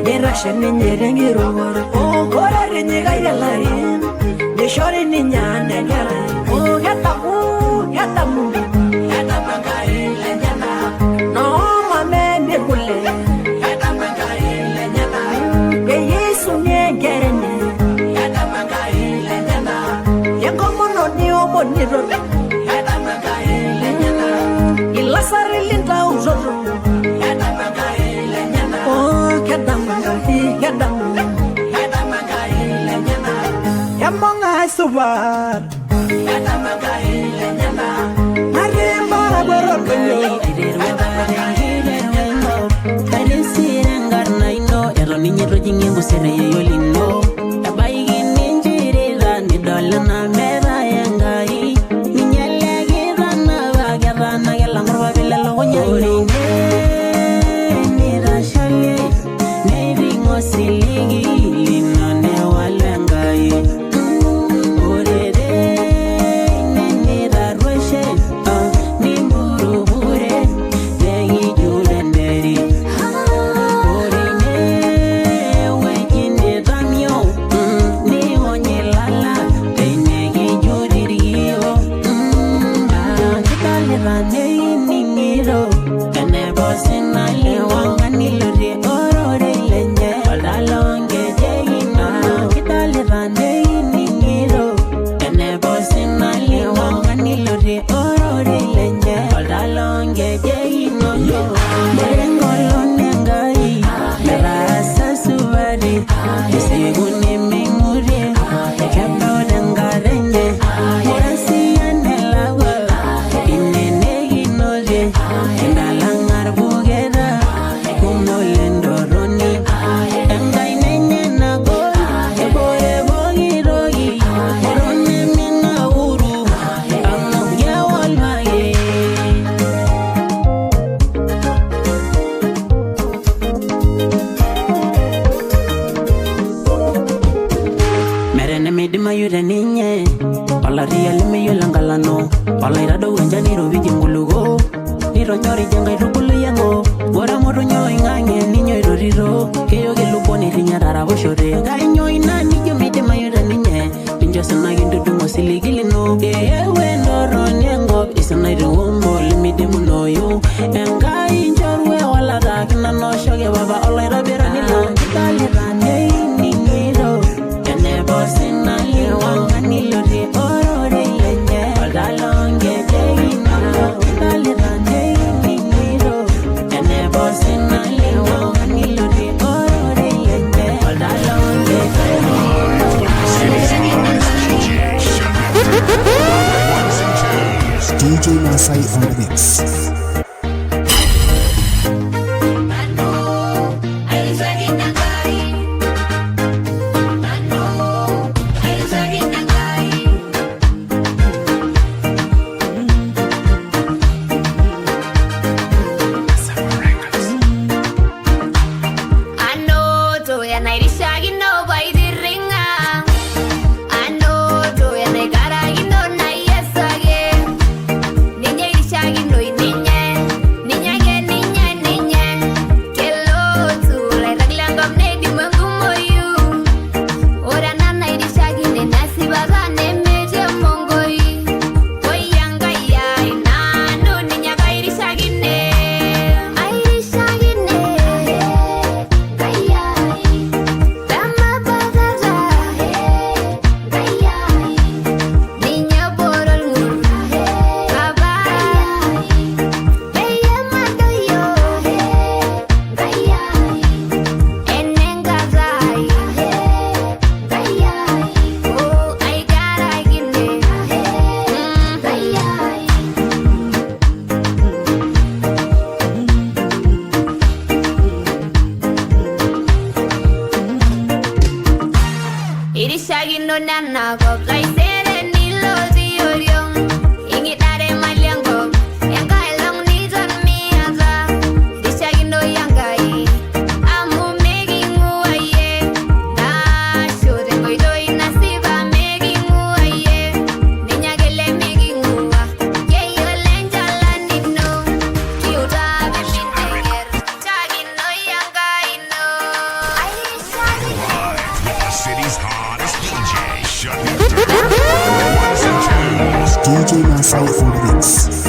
Neitashe ninye tenkiroroto. Ore etinyikayie ilarin nishori ninye anaa enkerai. Kedamu, kedamu, kedamu Enkai lenyenak. Noomame kule. Kedamu Enkai lenyenak. Peyie isumie nkera enye. Kedamu Enkai lenyenak. Enkomono niomonito. Kedamu Enkai lenyenak. Ilasari lintautoto. Kedamu Enkai lenyenak. Oh, kedamu Enkai, kedamu. Kedamu Enkai lenyenak. Emong'ae supat. Kedamu Enkai lenyenak. Natii mbarabara oldonyo. Kainisira enkarna ino eton ninye eitu ejing enkusero yeyio lino ebaiki ninchirita nidol ena meetae Enkai ninye likitanapa ketaana kelangu irpapit lelukunya ino. Ore ine nitashalie neiting osiligi lino newalu Enkai. Ore teine nitarrueshe nimburubure nekijut enterit. Ore inewueji nitamio niwony ilala teine kijut irkio. Kidolita nekining'ito tenebo osina lewang'ani lotii ororei lenye oldala oonkejek inono. Kidolita nekining'ito tenebo osina lewang'ani lotii ororei lenye oldala oonkejek inono. Ore enkolong Enkai metaasa supati isieku neming'urie kebau tenkata enye. Ore sii enelakua ine nekinotie intalang'a irpuketa kumok lentorroni. Enkaina enye nagol ebore pooki toki ore neminauru amu kewolu ake. Meeta enemeidimayu teninye olaria lemeyiolo enkalano olaitadou enchan neiropijie nkulukuok nitonyorij enkaitubului enkop. Ore emotonyi oloing'ang'e ninye oitotito keyoki elubot nirriny etaraposhote. Kainyoo ina nijo meidimayu teninye mincho osina kintudung osiligi lino. Eewuo entorroni enkop isinaitie kumok limidimunoyu Enkai nchorue walataa kinanoshoki papa oloitobirani lang. Kidolita neinining'ito tenebo osina lewang'ani lotii ororei lenye oldala oonkejek inono. Kidolita neinining'ito tenebo osina lewang'ani lotii ororei lenye oldala oonkejek inono. City's hottest DJ, Ones and twos. DJ Masai on the mix. Anoto enairishakino paitiringa. Anoto enaikaraki naiesake. Ninye irishakinoi ninye, ninye ake ninye ninye. Kelotu lairag lenkop neidimu enkumoyu. Ore ena nairishakino enesipata nemetii emongoi. Oi Enkai ai nanu ninye ake airishakine. Airishakine Enkai ai. Pemabatata Enkai ai. Ninye obore olng'ur Baba. Peyie madoyio Enkai ai. Enenkata ai Enkai ai. Oh aikarakine Enkai ai. Irishakino nena kop taisere nilotii oriong. Ing'idare mali enkop enkailong niton miata. Irishakinoi Enkai amu miking'ua yie. Ntasho tenkoitoi nasipa miking'ua yie. Ninye ake lemiking'ua keyiolo enchalan ino. Kiutaa peminteker shakinoi Enkai ino. Shut Hector. Ones and twos. DJ Masai on the mix.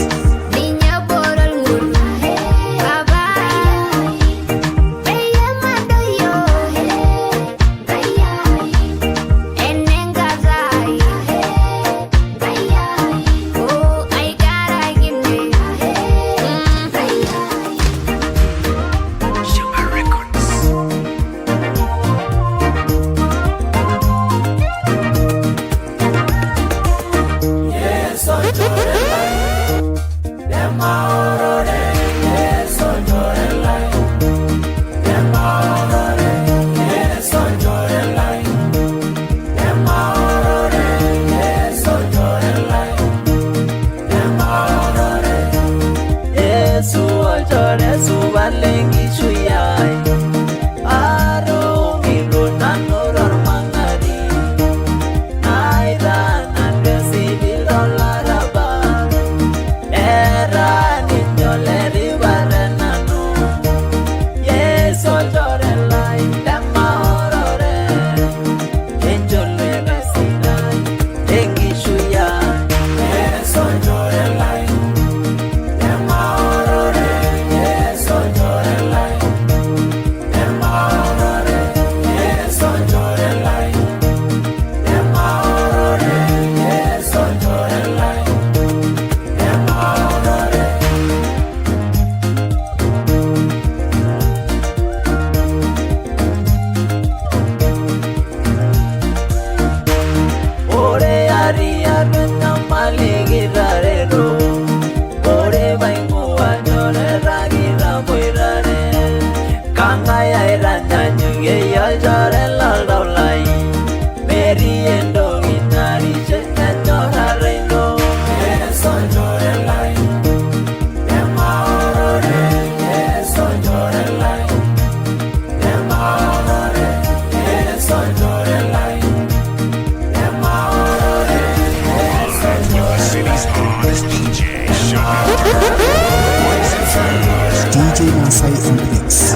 DJ Masai on the mix.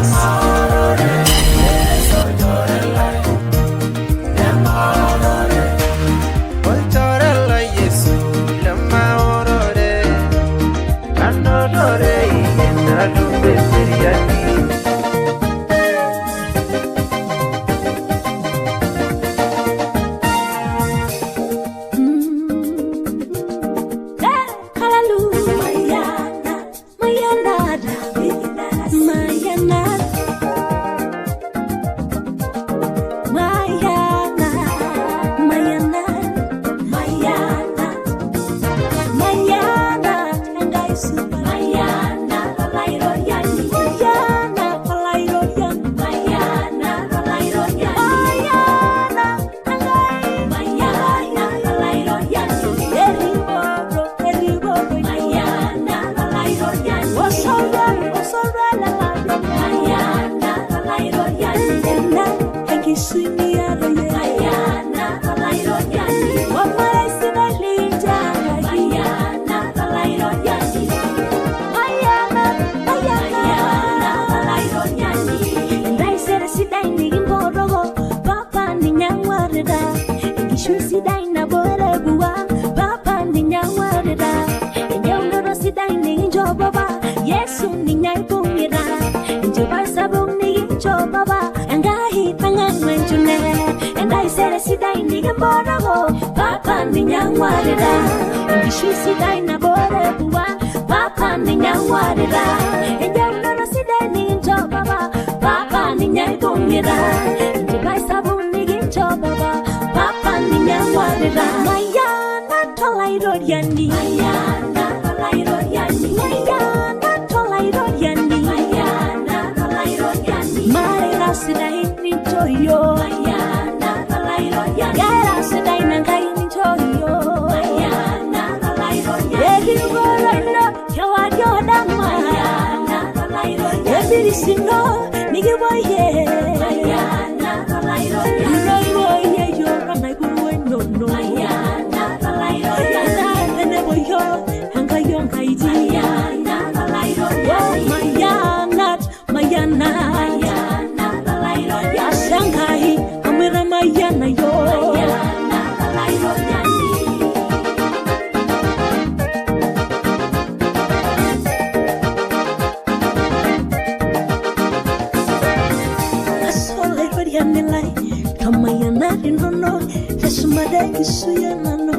inonok teshumata enkishui e nanu.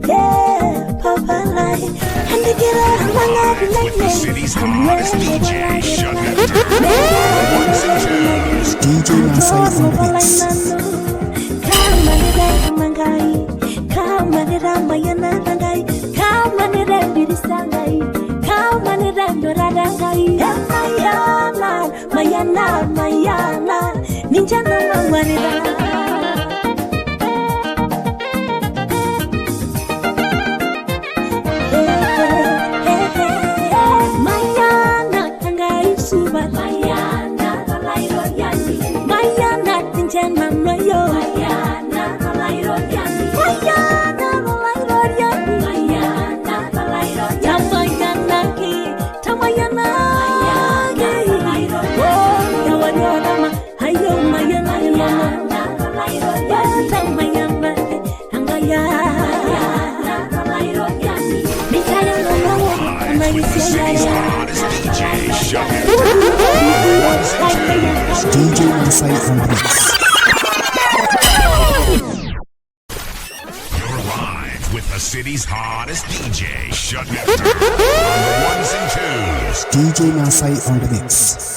Yeah, papa lai endigira anang'aki With the lainei city's amu hottest DJ, Shut Hector. On the ones and twos. DJ Masai on the mix. Ninjana. Mayana kangai suba Mayana kalairo yani Mayana tinjena noyo Mayana kalairo yani Mayana kalairo yani Mayana kalairo yani Tamayana ki tamayana ki Oh yawanyo ma hayo mayana mayana kalairo yani Tamayana angaya Mayana kalairo yani Mitaya no Live with the city's hottest DJ, Shut Hector. On the ones and twos. DJ Masai on the mix. You're live with the city's hottest DJ, Shut Hector. On the ones and twos. DJ Masai on the mix.